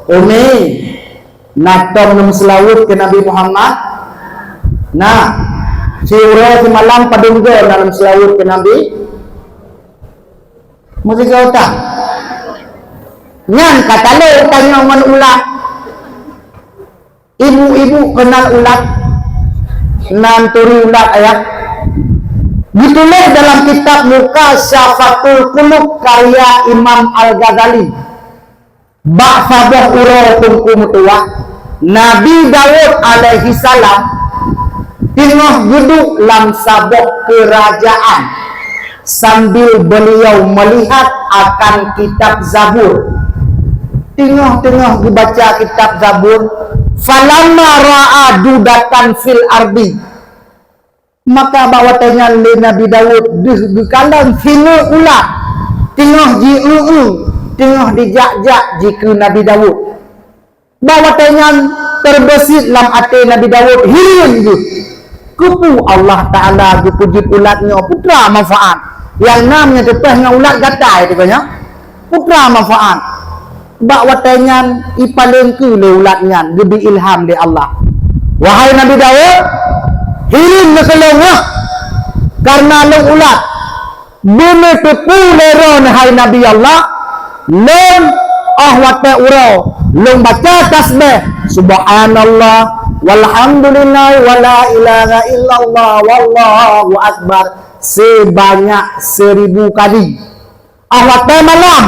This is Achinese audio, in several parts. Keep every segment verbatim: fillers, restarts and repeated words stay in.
Umi, na tom neumeuseulaweuet keu Nabi Muhammad? Na. Siuroe simalam padum goe na neumeuseulaweuet keu Nabi? Meusigoe tan. Nyan ka talo tanyoe ngon ulat. Ibu-ibu keunal ulat, nan turi ulat ayah. Dituléh dalam kitab Mukasyafatul Qulub karya Imam Al-Ghazali. Bak saboh uroe teungku meutuwah, Nabi Daud alaihissalam teungoh geuduek lam saboh keurajaan sambil beliau melihat akan kitab Zabur. Teungoh-teungoh geubaca kitab Zabur, falamma ra'a dudatan fil ardi, maka bak watée nyan lé Nabi Daud deuh geukalon singoe ulat teungoh jieu-eu, teungoh jijak-jak jikeue Nabi Daud. Bak watée nyan teubeusit lam até Nabi Daud hireuen geuh. Keupeue Allah Taala geupeujeuet ulat nyoe putra manfaat? Nyang na meunyoe teupeh ngon ulat gatai teuh nyoe. Putra manfaat. Bak watée nyan ipaleng keu lé ulat nyan geubri ilham lé Allah. Wahai Nabi Daud, hireuen neukeulong wah kareuna lôn ulat. Beuneuteupeu lé droeneuh hai Nabi Allah, lôn óh watée uroe lôn baca tasbih, subhanallah, walhamdulillah, wala ilaha illallah, wallahu akbar, sibanyak seribu kali. Óh watée malam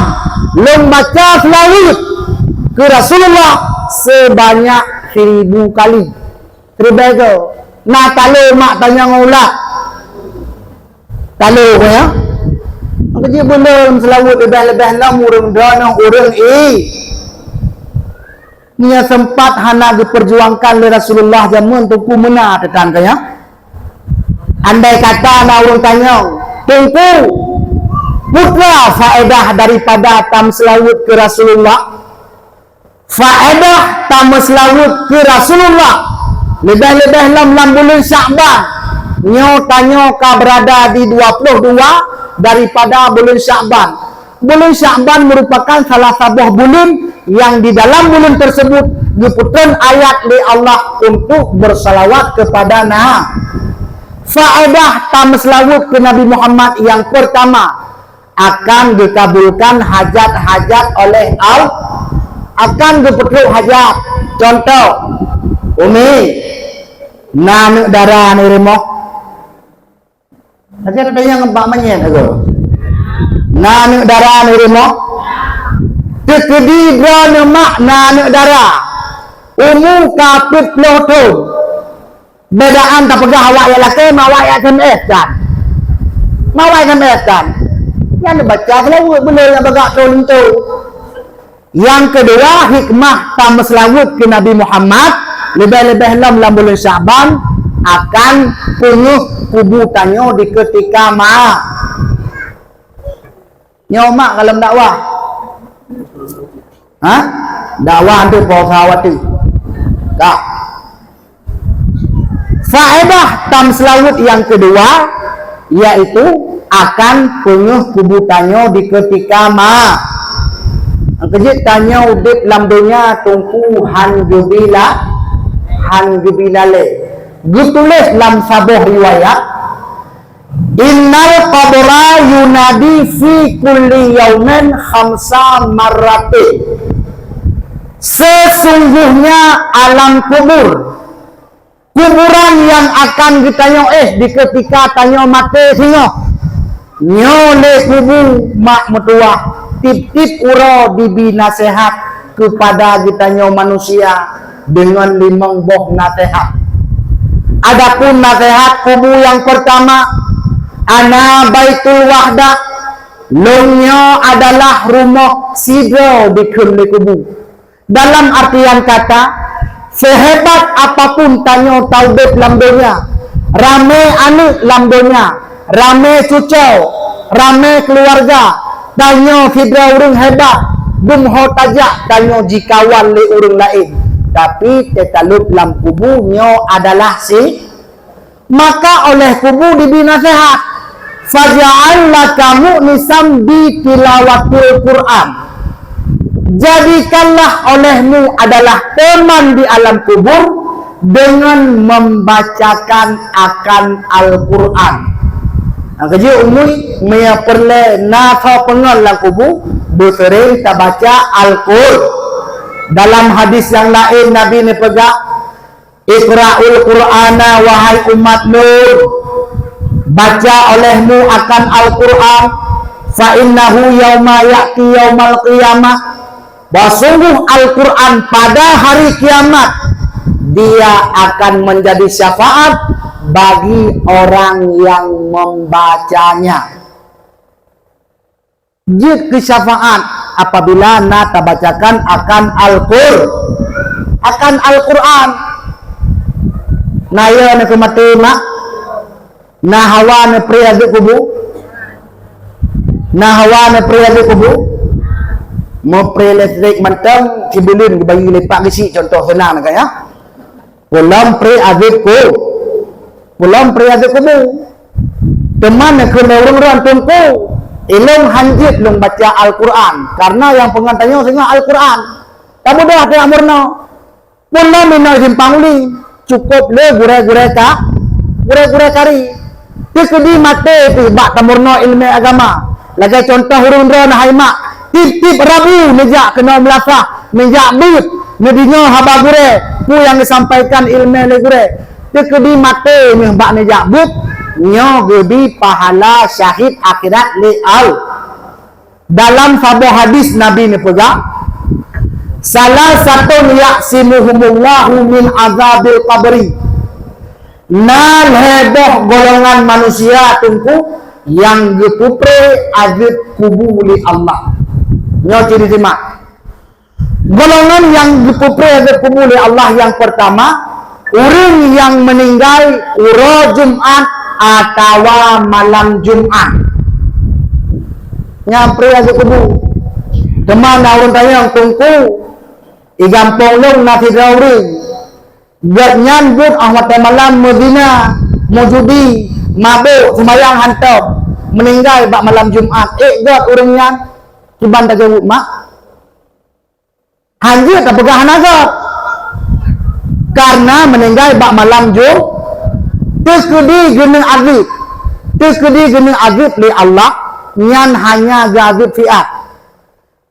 lôn baca seulaweuet keu Rasulullah sibanyak seribu kali. Ribée goe na talo mak tanyong ulat. Talo ko ya. Maka jih beulom seulaweuet leubeh-leubeh lom ureuëng droeneuh ureuëng i. Nia sempat hana geuperjuangkan lé Rasulullah jameun teungku meuna teutan ka ya. Andai kata na ureuëng tanyong, "Teungku, peue faedah daripada tameuseulaweuet keu Rasulullah?" Faedah tameuseulaweuet keu Rasulullah, leubeh-leubeh lom lam buleuen Syakban. Nyoe tanyoe ka beurada di dua ploh dua daripada buleuen Syakban. Buleuen Syakban meurupakan salah saboh buleuen nyang di dalam buleuen teuseubut geupeutrön ayat lé Allah untuk beuseulaweuet keupada Na. Faedah tameuseulaweuet keu Nabi Muhammad nyang peurtama, akan geukabulkan hajat-hajat oleh Allah, akan geupeutrok hajat. Contoh, umi, na aneuk dara neurumoh. Lagée ada nyang bak manyét ago. Na aneuk dara neurumoh. Teukeudi droeneuh mak na aneuk dara. Umu ka peuet ploh thon. Bedaan tapeugah awak nyang lakée, ma awak nyang S M S kan. Ma awak nyang S M S kan. Nyang neubaca seulaweuet beuleueh nyang bagak thon linto. Nyang keudua, hikmah tameuseulaweuet keu Nabi Muhammad, leubeh-leubeh lom lam buleuen Syakban, akan peungeuh kubu tanyoe di keutika ma. Nyoe mak ka lom dakwah. Ha? Dakwah tu posa watée. Ka. Faedah tameuseulaweuet nyang keudua, yaitu akan peungeuh kubu tanyoe di keutika ma. Nyang keujeuet tanyoe udeb lam donya teungku han geubila, han geubila lé. Geutuléh lam saboh riwayat, "Innal qabra yunadi fi kulli yaumin khamsa marratin." Sesungguhnya alam kubur, kuburan nyang akan geutanyoe éh di keutika tanyoe maté singoh. Nyoe lé kubu mak meutuwah, tieb-tieb uroe dibi naseuhat keupada geutanyoe manusia deungon limong boh naseuhat. Adapun naseuhat kubu nyang peurtama, "Ana baitul wahdah," lôn nyoe adalah rumoh sidroe dikheun lé kubu. Dalam artian kata, seuhebat apapun tanyoe taudeb lam donya, ramé aneuk lam donya, ramé cucoe, ramé keuluwarga, tanyoe sidroe ureuëng hebat, dum ho tajak tanyoe jikawan lé ureuëng laén, tapi teutaleueb lam kubu nyoe adalah si Maka oleh kubu dibi naseuhat, "Faj'al laka mu'nisan bi tilawatil Qur'an." Jadikanlah olehmu adalah teman di alam kubur dengan membacakan akan Al-Quran. Nah, keujeuet umui, meunyoe peureulée na soe peungon lam kubu, beuseuring tabaca Al-Qur. Dalam hadis nyang laén Nabi neupeugah, "Iqra'ul Qur'ana, wahai umat lôn, baca olehmu akan Al-Qur'an, fa innahu yauma ya'ti yaumal qiyamah, bahwa sungguh Al-Qur'an pada hari kiamat, dia akan menjadi syafaat bagi orang yang membacanya." Jeuet keu syafaat apabila na tabacakan akan Al-Qur-, akan Al-Qur'an. Na yo na keu maté mak, na hawa na pri azeueb kubu, na hawa na pri azeueb kubu, meupri listrik mantong sibuleuen geubagi lepak geusyik, contoh seunang na kan ya. Peulom pri azeueb ku-, peulom pri azeueb kubu. Teuma neukheun lé ureuëng droe teungku, ilôn hanjeuet lôn baca Al-Qur'an, kareuna nyang peungon tanyoe singoh Al-Qur'an. Tamudah teuh meurunoe. Peulom inoe simpang uli, cukôp lé gurée-gurée ka, gurée-gurée kari. Teukeudi maté pih bak tameurunoe iéleumé agama. Lagée contoh ureuëng droe na hai mak, tieb-tieb Rabu neujak keunoe meulasah, neujak beuet, neudeungoe haba gurée, peue nyang geusampaikan iéleumé lé gurée. Teukeudi maté méuh bak neujak beuet, nyoe geubri pahala syahid akhirat lé Allah. Dalam saboh hadis Nabi neupeugah, "Salasatun ya'simuhumullahu min azabil qabri." Na lhée boh golongan manusia teungku nyang geupeupré azeueb kubu lé Allah. Nyoe ciri simak. Golongan nyang geupeupré azeueb kubu lé Allah nyang peurtama, ureuëng nyang meuninggai uroe Jumat atawa malam Jumat. Nyang pré azeueb kubu. Teuma na ureuëng tanyong, "Teungku, i gampông lôn na sidroe ureuëng. Gobnyan buet óh watée malam meuzina, meujudi, mabök, seumayang hántom, meuninggai bak malam Jumat. Ék gét ureuëng nyan?" Kiban tajaweueb mak? Hanjeuet tapeugah hana gét. Kareuna meuninggai bak malam Jum-, teukeudi geuneuk azeueb. Teukeudi geuneuk azeueb lé Allah, nyan hanya geuazeueb siat.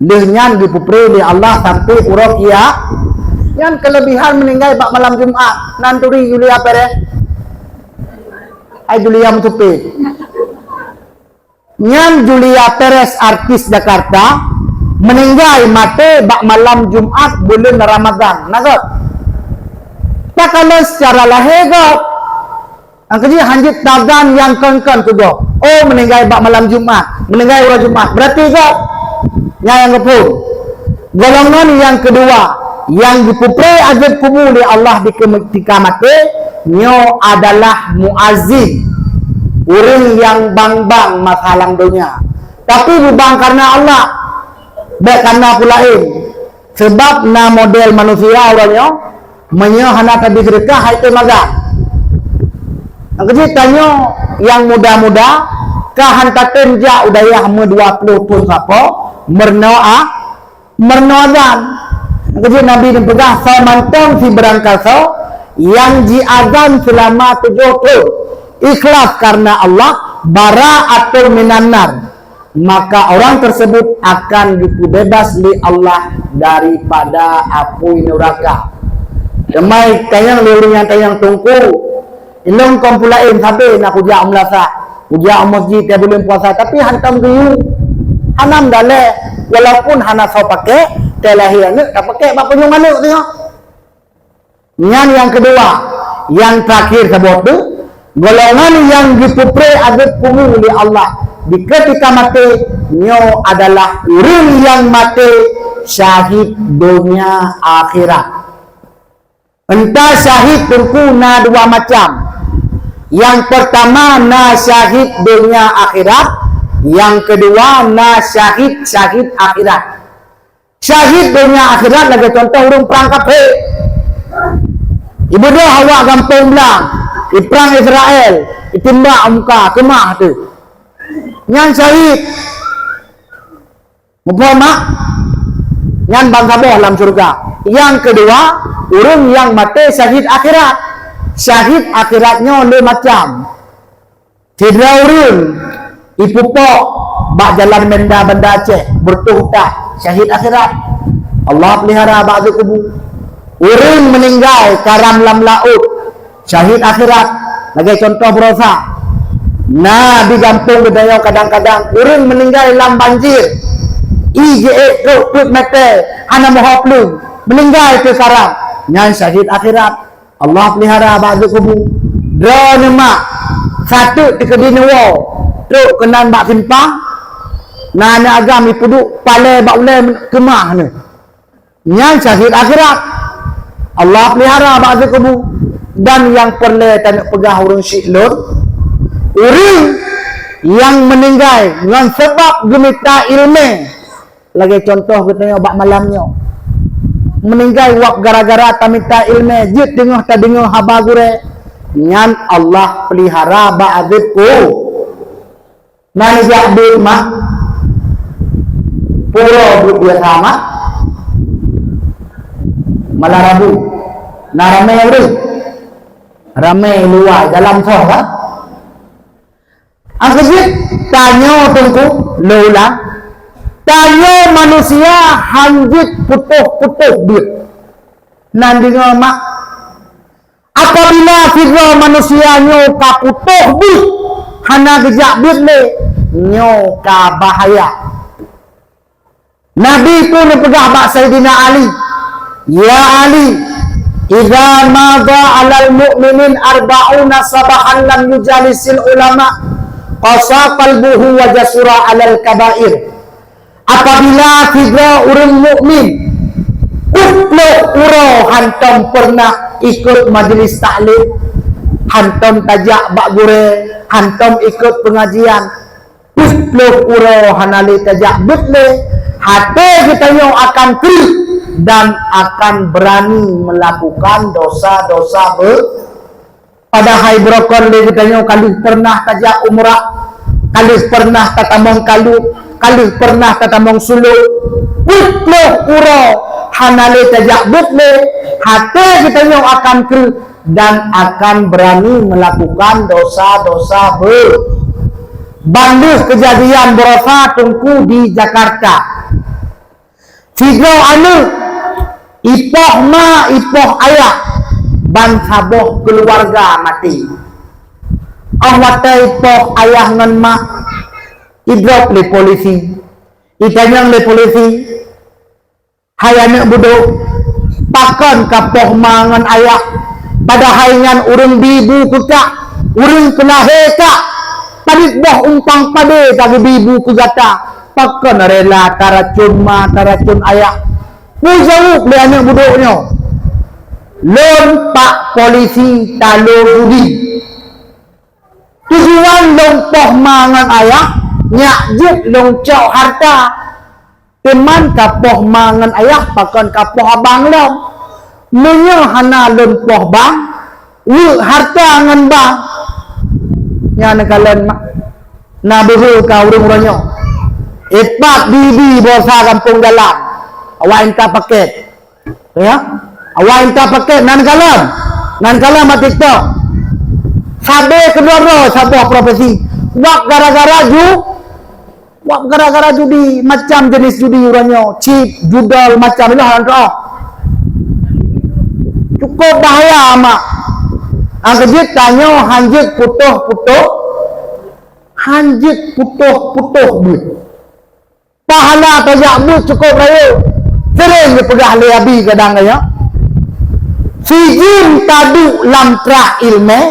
Lheueh nyan geupeupré lé Allah sampoe uroe kia-, nyan keuleubihan meuninggai bak malam Jumat, nan turi Julia Perez. Ai Julia meuteupé. Nyan Julia Perez, artis Jakarta, meuninggai maté bak malam Jumat buleuen Ramadhan. Na gét? Takalon seucara lahé gét. Nyang keujih hanjeuet tazan nyang kon-kon keu gob. Oh, meuninggai bak malam Jumat, meuninggai uroe Jumat. Beurati gét. Nyan nyang geuphon. Golongan nyang keudua, nyang geupeupré azeueb kubu lé Allah di keutika maté, nyoe adalah muazin, ureuëng nyang bang-bang masa lam donya. Tapi bubang kareuna Allah, bék kareuna peue laén. Sabab na model manusia uroe nyoe, meunyoe hana tabri seudeukah, hai teumaga. Nyang keujih tanyoe nyang muda-muda, ka han tatem jak u dayah meudua ploh thon sapo, meurunoe a-, meurunoe azan. Keujeuet Nabi neupeugah, "Soe mantong sibeurangkasoe nyang jiazan seulama tujoh thon, ikhlas kareuna Allah, bara'atun minan nar, maka orang tersebut akan dipeubeubaih lé Allah daripada apui neuraka." Teuma tanyong lé ureuëng nyang tanyong, "Teungku, ilôn kon peue laén sabe na kujak u meulasah, kujak u meuseujid tiep buleuen puasa, tapi hantom geuyue, hana meudalée, walaupun hana soe pakék, teuh lahé aneuëk tapakék bak punyueng aneuëk singoh." Nyan nyang keudua, nyang teurakhir saboh teuk, golongan nyang geupeupré azeueb kubu lé Allah di keutika maté, nyoe adalah ureuëng nyang maté syahid donya akhirat. Entah syahid teungku na dua macam. Nyang peurtama na syahid donya akhirat, nyang keudua na syahid-syahid akhirat. Syahid donya akhirat lagée contoh ureuëng prang kafé. Ibeudôh awak gampông blang, iprang Israel, itimbak muka keumah teuh. Nyan syahid. Muphom mak? Nyan ban saboh lam syeuruga. Nyang keudua, ureuëng nyang maté syahid akhirat. Syahid akhirat nyoe le macam. Sidroe ureuëng ipupok bak jalan Menda Banda Aceh, beureutoh utak, syahid akhirat. Allah pelihara bak azeub kubu. Ureuëng meuninggai karam lam laôt, syahid akhirat. Lagée contoh beurosa, na di gampông geutanyoe kadang-kadang ureuëng meuninggai lam banjir, ie jiék trok peuet meter, hana meuho plueng, meuninggai teuh karam, nyan syahid akhirat. Allah pelihara bak azeub kubu. Droeneuh mak, sateuk teukeudi neuwoe, trok keunan bak simpang, na aneuk agam ipeuduek palée bak ulée keumah neuh. Nyan syahid akhirat. Allah pelihara bak azeub kubu. Dan nyang peureulée taneuk peugah ureuëng syiek lôn, ureuëng nyang meuninggai ngon sabab geumita iéleumé. Lagée contoh geutanyoe bak malam nyoe. Meuninggai wab gara-gara tamita iéleumé, jeuet teungoh tadeungoe haba gurée, nyan Allah pelihara bak azeub ku-, na neujak beuet mah, pura beuet biasa mah, malam Rabu, na ramé ureuëng, ramé luwa dalam soh kan? Akhé jeuet tanyoe teungku, lôn ulang, tanyoe manusia hanjeuet putôh-putôh beuet. Nan deungoe mak, apabila sidroe manusia nyoe ka putôh beuet, hana geujak beuet lé, nyoe ka bahaya. Nabi pun neupeugah bak Saidina Ali, "Ya Ali, idza madha 'alal mu'minin arba'una sabahan lam yujalisil ulama, qasa qalbuhu wa jasura 'alal kabair." Apabila sidroe ureuëng mukmin peuet ploh uroe hantom peureunah ikot majlis taklim, hantom tajak bak gurée, hantom ikot peungajian, peuet ploh uroe hana lé tajak beuet lé, até geutanyoe akan kreueh dan akan beurani meulakukan dosa-dosa be-, padahai beurokon lé geutanyoe ka lheueh peureunah tajak umrah, ka lheueh peureunah tatamong kaluek, ka lheueh peureunah tatamong sulok. Peuet ploh uroe hana lé tajak beuet lé, até geutanyoe akan kreueh dan akan beurani meulakukan dosa-dosa be-, ban lheueh keujadian beurosa teungku di Jakarta. Sidroe aneuk ipoh ma, ipoh ayah, ban saboh keuluwarga maté. Óh watée ipoh ayah ngon ma, idrop lé polisi. Itanyong lé polisi, "Hai aneuk budok, pakon kapoh ma ngon ayah, padahai nyan ureuëng bi bu keu kak, ureuëng peulahé kak, padit boh umpang padé ka geubi bu keu gata, pakon rela taracon ma, taracon ayah?" Peujaweueb lé aneuk budok nyoe, "Lôn pak polisi talo judi. Tujuan lôn poh ma ngon ayah, nyak jeuet lôn cok harta." Teuma kapoh ma ngon ayah pakon kapoh abang lom. Meunyoe hana lôn poh bang, weuek harta ngon bang. Nyan kalon ma-, na beuhe ka ureuëng uroe nyoe. Ipat bibi bosa gampông dalam. Awak inta paket. Ya? Awak inta paket nan kalon. Nan kalon mat TikTok. Sabe keudroe-droe saboh profesi. Wak gara-gara ju Wak gara-gara judi, macam jenis judi uroe nyoe, chip, judol, macam itulah orang tu. Cukup bahaya amat. Nyang keujeuet tanyoe hanjeuet putôh-putôh, hanjeuet putôh-putôh beuet. Pahala tajak beuet cukup rayeuk. Sering geupeugah lé Abi kadang kaya, sijeuem taduek lam trah iéleumé,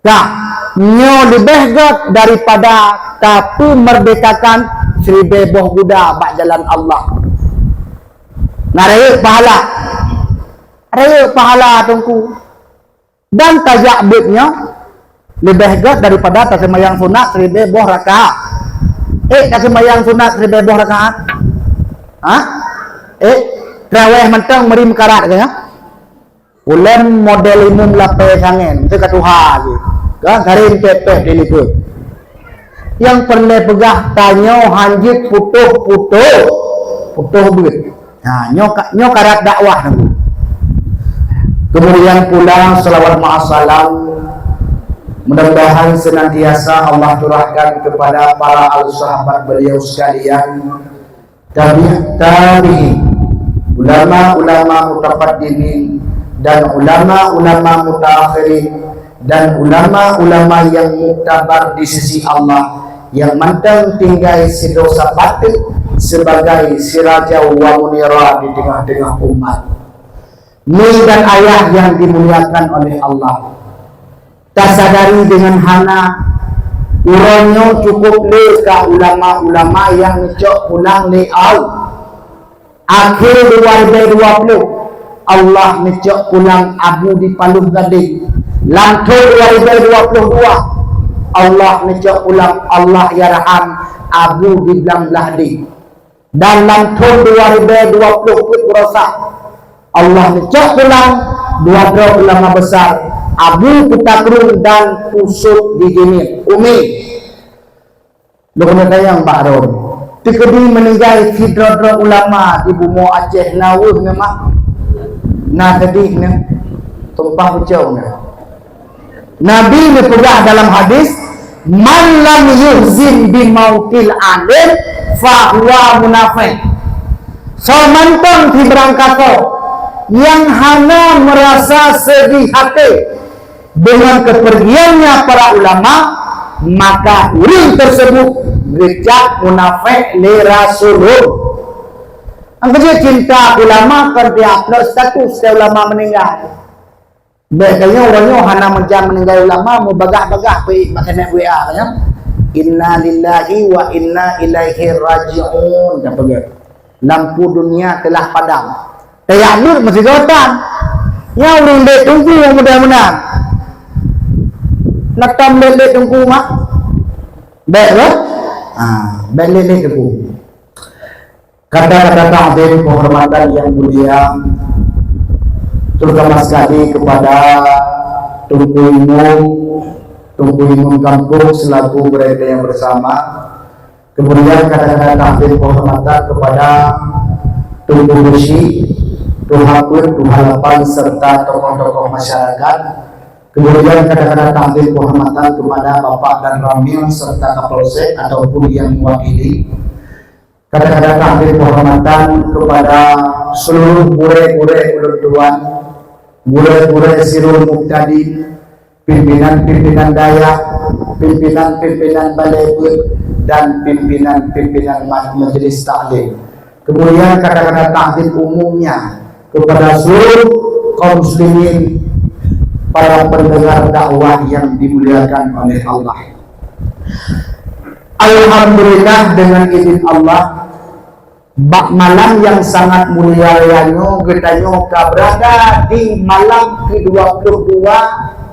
Ka, nyoe leubeh gét daripada tapeumeurdekakan siribée boh guda bak jalan Allah. Na rayeuk pahala. Rayeuk pahala teungku. Dan tajak beuet nyoe leubeh gét daripada taseumayang sunat siribée boh rakaat. Eh, taseumayang sunat siribée boh rakaat? Ha? Eh, traweh mantong meuri meukarat keu nyoe? Ulôn model imum lapée sangén, meusti ka tuha jih. Kan, garéng pép-pép di likot. Nyang peureulée peugah tanyoe hanjeuet putôh-putôh, putôh beuet. Nah, nyoe ka-, nyoe karat dakwah nyoe. Kemudian pula salawat ma'as salam, mudah-mudahan senantiasa Allah curahkan kepada para al sahabat beliau sekalian, tabi-, tabi'in, ulama-ulama mutaqaddimin dan ulama-ulama mutaakhirin dan ulama-ulama yang muktabar di sisi Allah, yang mantong tinggai sidroe sapat sebagai siraja wa munira di tengah-tengah umat. Mi dan ayah yang dimuliakan oleh Allah, tasadari deungon hana, uroe nyoe cukup le ka ulama-ulama nyang neucok pulang lé Allah. Akhé dua ribèe dua ploh, Allah neucok pulang Abu di Paloh Gadeng. Lam thôn dua ribèe dua ploh dua, Allah neucok pulang Allahyarham Abu di Blang Blahdeh. Dan lam thôn dua ribèe dua ploh peuet baroesa, Allah neucok pulang dua droe ulama besar, Abu Kuta Krueng dan Yusuf di Jeunieb, Umi. Lôn neutanyong bak droe, teukeudi meuninggai sidroe-droe ulama di bumoe Aceh na weueh nyoe mak? Na sedih nyoe? Tumpah pucong nyoe? Nabi neupeugah dalam hadis, "Man lam yuhzin bi mautil alim, fahuwa munafiq." Soe mantong sibarang kasoe nyang hana meurasa seudeh até deungon keupeurgiannya para ulama, maka ureuëng teuseubut geucap munafék lé Rasulullah. Nyang keujeuet cinta ulama kon tiep upload status, ulama meuninggai. Bék tanyoe uroe nyoe hana meujan meuninggai ulama, meubagah-bagah pih bak keuneuk W A tanyoe. Inna lillahi wa inna ilaihi raji'un. Dah peugah. Lampu dunia telah padam. Tajak buet meusigoe tan. Nyan ureuëng lét teungku mudah meunan. Nakam lét-lét teungku mak. Bék, eh? Ha, bék lét-lét teungku. Kata-kata takzim penghormatan yang mulia, terutama sekali kepada Teungku Imum, Teungku Imum Kampung selaku gurèe yang bersama. Kemudian kata-kata takzim penghormatan kepada Teungku Geuchik, Tuha Peuet, Tuha Lapan serta tokoh-tokoh masyarakat. Kemudian kata-kata takzim penghormatan kepada Bapak Danramil serta Kapolsek ataupun yang mewakili. Kata-kata takzim penghormatan kepada seluruh gurèe-gurèe ulôn tuan, gurèe-gurèe Sirul Mubtadin, pimpinan-pimpinan dayah, pimpinan-pimpinan balè beuet, dan pimpinan-pimpinan ma-, majelis taklim. Kemudian kata-kata takzim umumnya kepada seluruh kaum muslimin, para pendengar dakwah yang dimuliakan oleh Allah. Alhamdulillah, dengan izin Allah, bak malam yang sangat mulia raya nyoe, geutanyoe ka berada di malam kedua puluh dua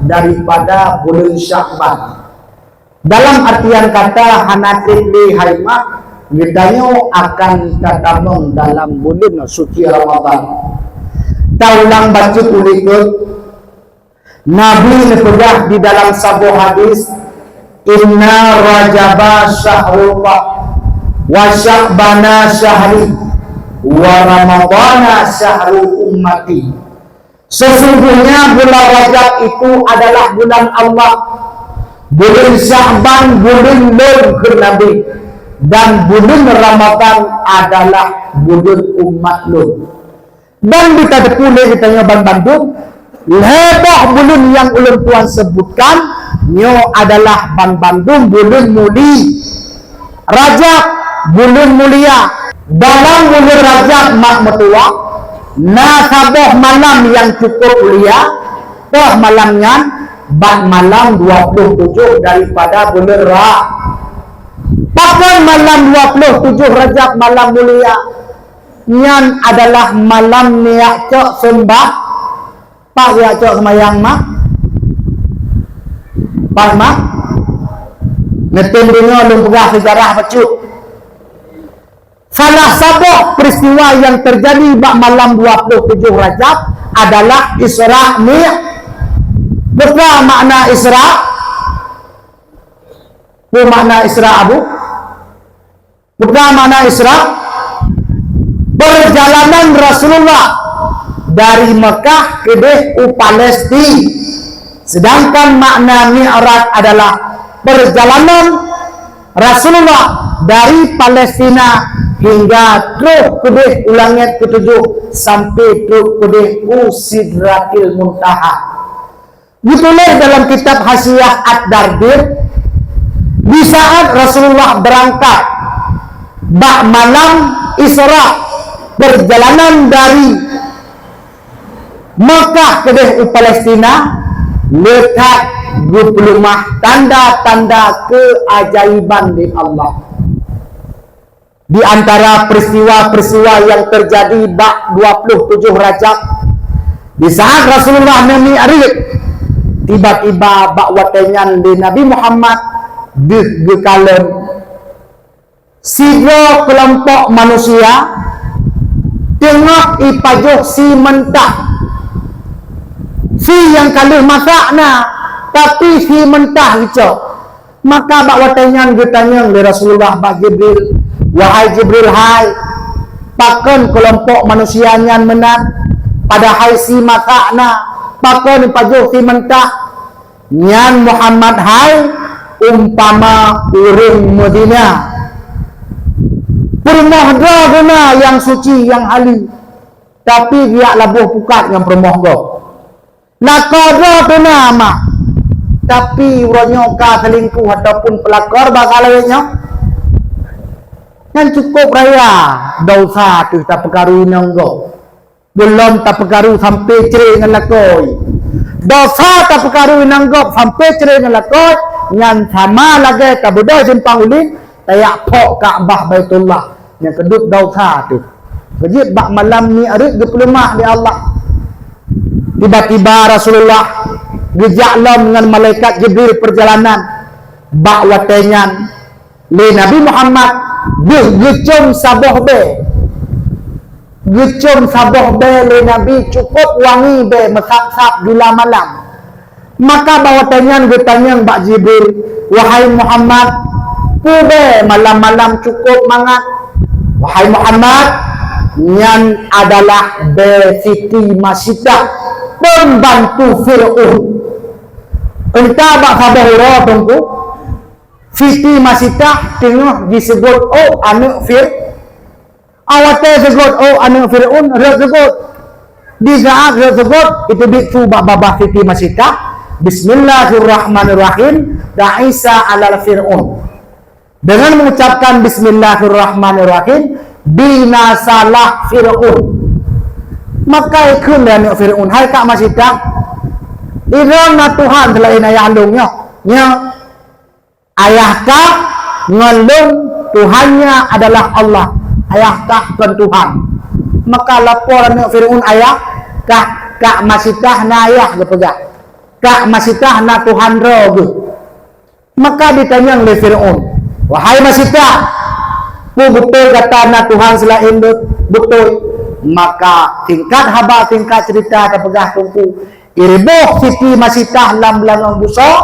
daripada bulan Syakban. Dalam artian kata, hana trép lé hai mak, geutanyoe akan tatamong dalam bulan suci Ramadan. Taulang bacut ulikot, Nabi neupeugah di dalam saboh hadis, "Inna Rajaba syahrullah, wa Sya'bana syahri, wa Ramadana syahru ummati." Sesungguhnya bulan Rajab itu adalah bulan Allah, bulan Sya'ban bulan lôn kheun Nabi, dan bulan Ramadan adalah bulan umat lôn. Dan di tateupeue lé geutanyoe banbandum, lhèe boh buleuen nyang ulôn tuan seubutkan, nyoe adalah banbandum buleuen muli. Rajab, buleuen mulia. Dalam buleuen Rajab mak meutuwah, na saboh malam nyang cukup mulia, poh malam nyan bak malam dua puluh tujoh daripada buleuen Ra-, pakon malam dua puluh tujoh Rajab malam mulia? Nyan adalah malam neujak cok seumbah. Pat neujak cok seumayang mak? Pat mak? Neutem deungoe lôn peugah seujarah bacut. Salah saboh peristiwa yang terjadi bak malam dua puluh tujoh Rajab adalah Isra Mi'raj. Peue makna Isra? Peue makna Isra, Abu? Peue makna Isra? Perjalanan Rasulullah dari Mekah keudeh u Palestina. Sedangkan makna Mi'raj adalah perjalanan Rasulullah dari Palestina hingga trok keudeh u langét keutujôh sampai trok keudeh u Sidratil Muntaha. Dituléh dalam kitab Hasyiah Ad-Dardir, di saat Rasulullah beurangkat bak malam Isra, perjalanan dari Makkah keudeh u Palestina, le that geupeuleumah tanda-tanda keuajaiban di Allah. Di antara peristiwa-peristiwa nyang teujadi bak dua puluh tujoh Rajab, di saat Rasulullah neumi areuet, tiba-tiba bak watée nyan lé Nabi Muhammad deuh geukalon sidroe keulompok manusia teungoh ipajoh sie meuntaih. Sie nyang ka lheueh masak na, tapi sie meuntaih geucok. Maka bak watée nyan geutanyong lé Rasulullah bak Jibril, "Wahai Jibril, hai, pakon keulompok manusia nyan meunan, padahai sie masak na, pakon ipajoh sie meuntaih?" Nyan Muhammad hai umpama ureuëng Madinah. Peurumoh droe geuh na nyang suci nyang haleue, tapi geujak laboh pukat ngon peurumoh gob. Lakoe droe teuh na mak, tapi uroe nyoe ka seulingkuh ataupun peulakor bak salawét nyoe. Nyan cukup raya dosa teuh tapeukaru inong gob. Gohlom tapeukaru sampai cre ngon lakoe. Dosa tapeukaru inong gob sampai cre ngon lakoe, nyan sama lagée tabeudôh simpang ulin, tajak phok Ka'bah Baitullah. Nyang keudeuek dosa teuh. Beujeuet bak malam Mi'raj geupeuleumah lé Allah. Tiba-tiba Rasulullah geujak lom ngon malaikat Jibril perjalanan. Bak watée nyan, lé Nabi Muhammad deuh geucom saboh bée. Geucom saboh bée lé Nabi cukup wangi bée meusab-sab jula malam. Maka bak watée nyan geutanyong bak Jibril, "Wahai Muhammad, peue bée malam-malam cukup mangat?" "Wahai Muhammad, nyan adalah bée Siti Masitah, pembantu Fir'aun." Entah bak saboh uroe teungku, Siti Masitah teungoh jiseugot ôk aneuëk Fir-, awatée seugot ôk aneuëk Fir'aun, rhot seugot. Di saat rhot seugot, iteubiet su bak babah Siti Masitah, "Bismillahirrahmanirrahim, ta'isa alal Fir'aun." Dengan mengucapkan Bismillahirrahmanirrahim, binasalah Fir'aun. Maka ikheun lé aneuëk Fir'aun, "Hai Kak Masitah, droeneuh na Tuhan seulaén ayah lôn nyoe?" "Nyoe." "Ayah kah ngon lôn Tuhannya adalah Allah. Ayah kah kon Tuhan." Maka lapor aneuëk Fir'aun ayah, "Kah, Kak Masitah na ayah," geupeugah. "Kak Masitah na Tuhan droe geuh." Maka ditanyong lé Fir'aun, "Wahai Masitah, peue beutôi gata na Tuhan seulaén lôn?" "Beutôi." Maka singkat haba singkat cerita tapeugah teungku, Ireubôh Siti Masitah lam beulangöng busoe,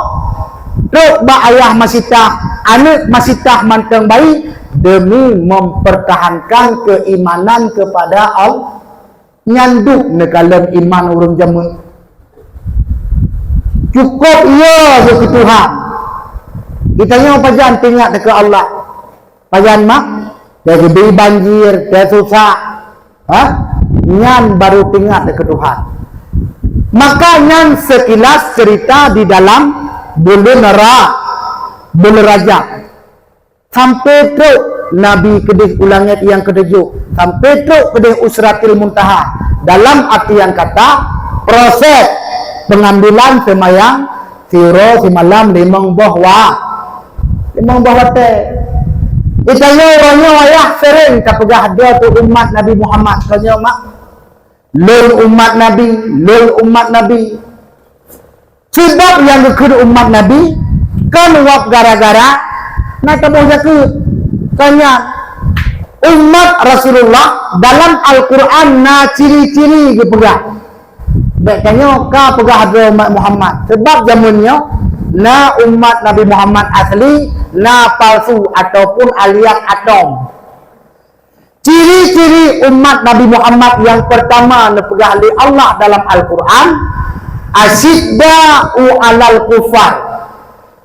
trok bak ayah Masitah, aneuëk Masitah mantong bayi, demi mempertahankan keimanan kepada Allah. Nyan duek neukalon iman ureuëng jameun. Cukup iya keu Tuhan. Geutanyoe pajan teuingat keu Allah. Pajan mak, teugeubri banjir, teususah, ha? Nyan baru teuingat keu Tuhan. Maka nyan sekilas cerita di dalam buleuen Ra-, buleuen Rajab. Sampai trok Nabi keudeh u langét nyang keutujôh, sampai trok keudeh Usratil Muntaha. Dalam artian kata, proses pengambilan seumayang siuroe simalam limong boh wa-, limong boh watée. Geutanyoe uroe nyoe ayah sering tapeugah droe keu umat Nabi Muhammad, tanyoe mak, "Lôn umat Nabi, lôn umat Nabi." Sabab nyang geukheun umat Nabi, kon wab gara-gara na taboh zakeuet. Kon nyan, umat Rasulullah dalam Al-Quran na ciri-ciri geupeugah. Bék tanyoe ka peugah droe umat Muhammad. Sabab jameun nyoe na umat Nabi Muhammad asli, na palsu ataupun alias atom. Ciri-ciri umat Nabi Muhammad nyang pertama neupeugah lé Allah dalam Al-Quran, asyidda'u 'alal kufar,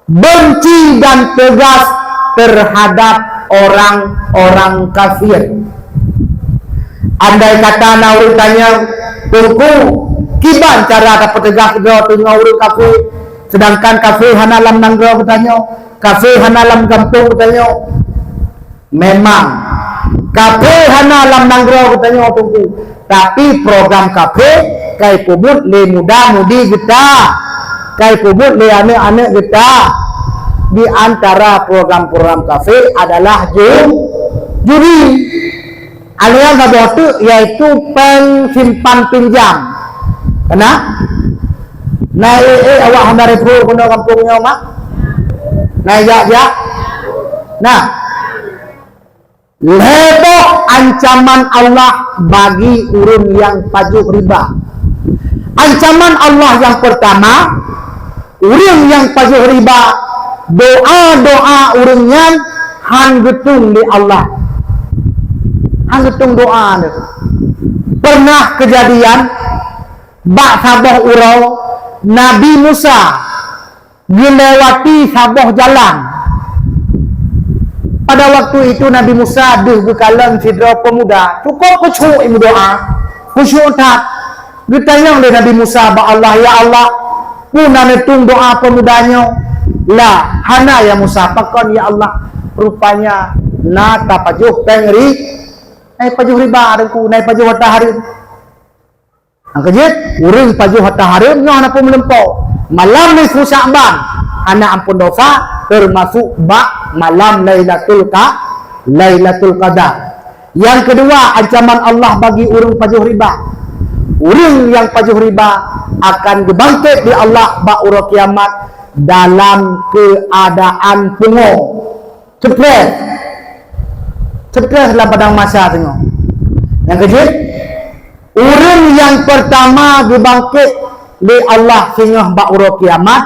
benci dan tegas terhadap orang-orang kafir. Andai kata na ureuëng tanyong, "Teungku, kiban cara tapeutegas droe teungoh ureuëng kafé, seudangkan kafé hana lam nanggroe geutanyoe, kafé hana lam gampông geutanyoe?" Memang, kafé hana lam nanggroe geutanyoe, Teungku, tapi program kafé ka ipeubuet lé muda-mudi geuta, ka ipeubuet lé aneuëk-aneuëk geuta. Di antara program-program kafé adalah ju-, judi. Aliran saboh teuk, yaitu péng simpan pinjam. Keunan? Na ék-ék awak hana repo keunoe gampông nyoe, mak? Na jak-jak? Nah, lhée boh ancaman Allah bagi ureuëng nyang pajoh riba. Ancaman Allah nyang pertama, ureuëng nyang pajoh riba, doa-doa ureuëng nyan han geutung lé Allah. Han geutung doa nyan. Pernah keujadian bak saboh uroe Nabi Musa geulewati saboh jalan. Pada waktu itu Nabi Musa deuh geukalon sidroe peumuda, cukup khusyuk meudoa, khusyuk that. Geutanyong lé Nabi Musa bak Allah, "Ya Allah, peue na neutung doa peumuda nyoe?" "La, hana ya Musa." "Pakon ya Allah?" "Rupanya na tapajoh péng ri-, na ipajoh riba, Teungku, na ipajoh hareuem." Nyang keujeuet, ureuëng pajoh hareuem nyoe hana peue meulumpoe. Malam nisfu Sya'ban hana amphon dosa, teumasuk bak malam Lailatul Qa-, Lailatul Qadar. Nyang keudua, ancaman Allah bagi ureuëng pajoh riba. Ureuëng nyang pajoh riba akan geubangket lé Allah bak uroe kiamat dalam keuadaan pungo. Stres. Stres lam padang mahsyar teungoh. Nyang keujeuet, ureuëng nyang pertama geubangket lé Allah singoh bak uroe kiamat,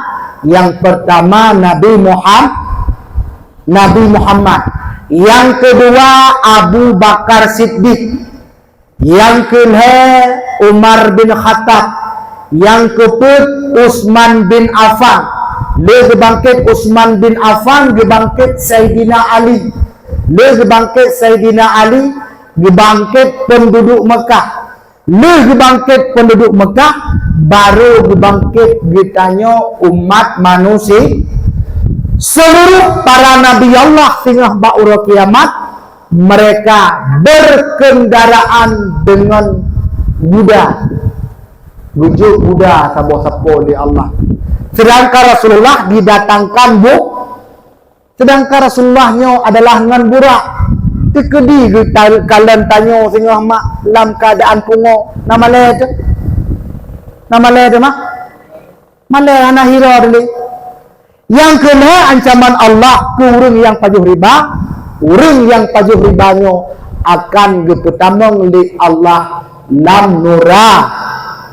nyang pertama Nabi Muham-, Nabi Muhammad. Nyang keudua Abu Bakar Siddiq. Nyang keulhée Umar bin Khattab, nyang keupeuet Utsman bin Affan. Lé geubangket Utsman bin Affan, geubangket Saidina Ali. Lé geubangket Saidina Ali, geubangket peunduduk Meukah. Lé geubangket peunduduk Meukah, barô geubangket geutanyoe umat manusia. Seuluruh para nabi Allah singoh bak uroe kiamat, mereka berkendaraan dengan kuda. Geujok kuda saboh sapo lé Allah. Sedangkan Rasulullah didatangkan bu-, sedangkan Rasulullah nyoe adalah ngon burak. Teukeudi geuta-, kalon tanyoe singoh mak lam keuadaan pungo. Na malée teuh? Na malée teuh, mak? Malée hana hiro deh. Nyang keulhée ancaman Allah keu ureuëng nyang pajoh riba, ureuëng nyang pajoh riba nyoe akan geupeutamong lé Allah lam nura-,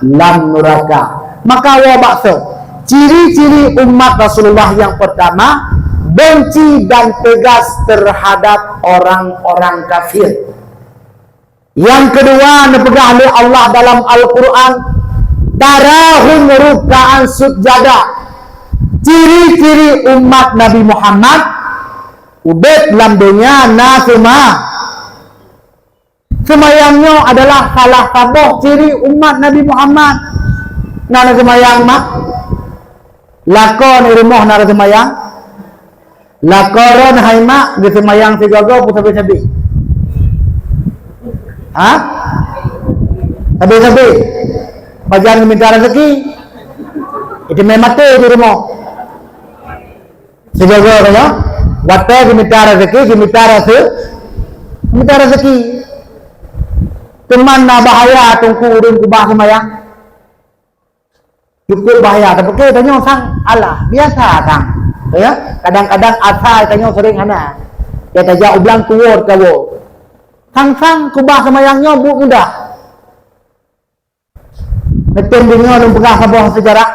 lam nuraka. Maka woe bak soe? Ciri-ciri umat Rasulullah nyang pertama, benci dan tegas terhadap orang-orang kafir. Nyang keudua, neupeugah lé Allah dalam Al-Quran, "Tarahum ruk'an sujada." Ciri-ciri umat Nabi Muhammad, ubit lam donya na seuma-, seumayang nyoe adalah salah saboh ciri umat Nabi Muhammad. Na, na seumayang, mak? Lakoe di rumoh na seumayang? Lakoe droen hai mak geuseumayang sigoe-goe peu sabe-sabe? Ha? Sabe-sabe. Pajan geuminta raseuki? Iteumé maté di rumoh. Sigoe-goe nyoe, watée geuminta raseuki, geuminta raseu-, geuminta raseuki. Teuma na bahaya teungku ureuëng keubah seumayang. Cukup bahaya, tapi tanyoe sang, alah, biasa sang. Ya, kadang-kadang asai tanyoe sering hana. Ya, tajak u blang tuwo kawo. Sang-sang keubah seumayang nyoe buet mudah. Neutem deungoe lôn peugah saboh seujarah.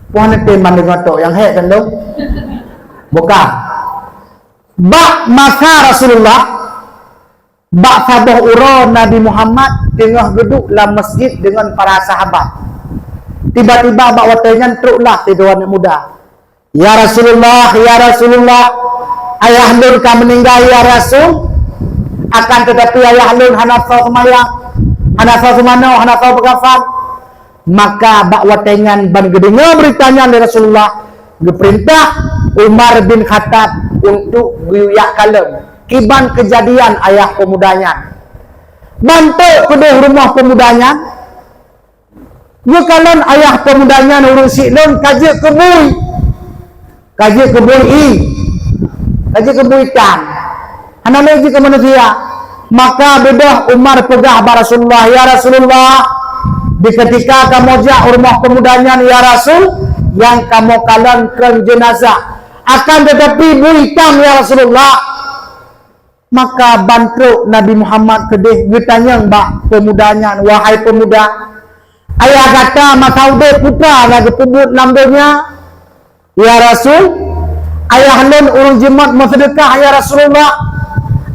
Poh neutem ban deungoe tok nyang hék kan dong. Buka. Bak masa Rasulullah, Bak saboh uroe Nabi Muhammad teungoh geuduek lam masjid deungon para sahabat. Tiba-tiba bak watée nyan troklah sidroe aneuëk muda. "Ya Rasulullah, ya Rasulullah, ayah lôn ka meuninggai, ya Rasul. Akan teutapi ayah lôn hana soe seumayang, hana soe seumanoe, hana soe peukafan." Maka bak watée nyan ban geudeungoe beurita nyan lé Rasulullah, geupeurintah Umar bin Khattab untuk geuyue jak kalon kiban keujadian ayah peumuda nyan. Ban trok keudeh rumoh peumuda nyan, geukalon ayah peumuda nyan ureuëng syiek lôn ka jeuet keu bui. Ka jeuet keu bui ié, ka jeuet keu bui itam. Hana lé jeuet keu manusia. Maka beudôh Umar peugah bak Rasulullah, "Ya Rasulullah, di keutika kamoe jak u rumoh peumuda nyan, ya Rasul, nyang kamoe kalon kon jeunazah. Akan teutapi bui itam, ya Rasulullah." Maka ban trok Nabi Muhammad keudeh geutanyong bak peumuda nyan, "Wahai peumuda, ayah gata masa udeb peue na geupeubuet lam donya?" "Ya Rasul, ayah lôn ureuëng jimat meuseudeukah, ya Rasulullah.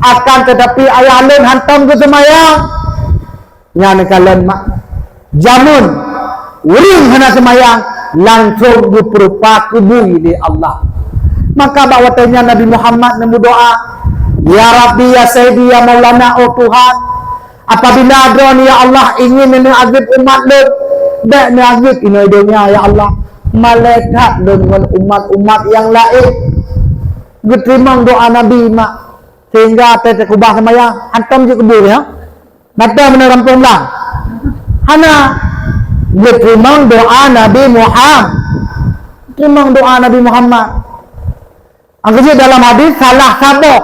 Akan teutapi ayah lôn hantom geuseumayang." Nyan kalon mak. Jameun ureuëng hana seumayang langsong geupeurupa keu bui lé Allah. Maka bak watée nyan Nabi Muhammad neumeudoá, "Ya Rabbi, ya Sayyidi, ya Maulana, oh Tuhan, apabila Droeneuh, ya Allah, ingin neuazeb umat lôn, bék neuazeb inoe donya, ya Allah. Malée that lôn ngon umat-umat nyang laén." Geuteurimong doá Nabi mak, sehingga teukeubah seumayang, hantom jeuet keu bui, ya. Gata meunan gampông blang. Hana geuteurimong doá Nabi Muhammad. Teurimong doá Nabi Muhammad. Angkeujeut dalam hadis, salah saboh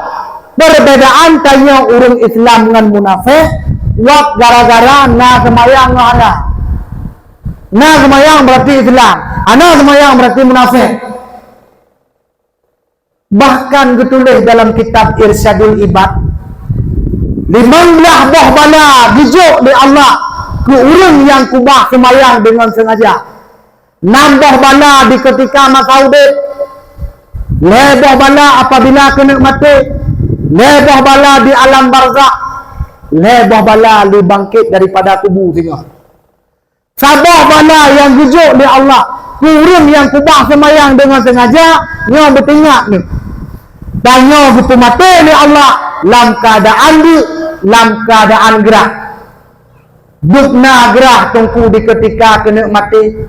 perbedaan tanyoe ureuëng Islam ngon munafék, wab gara-gara na seumayang ngon hana. Na seumayang berarti Islam, hana seumayang berarti munafék. Bahkan geutuléh dalam kitab Irsyadul Ibad, limong blaih boh bala geujok lé Allah keu ureuëng nyang kubah seumayang deungon seungaja. Nam boh bala di keutika masa udeb, lhée boh bala apabila keuneuk maté, lhée boh bala di alam barzakh, lhée boh bala lé bangkét daripada kubu singoh. Saboh bala nyang geujok lé Allah keu ureuëng nyang kubah seumayang deungon seungaja, nyoe beutingat neuh. Dan nyoe geupeumaté lé Allah lam keuadaan deuk, lam keuadaan grah. Beuna grah teungku di keutika keuneuk maté.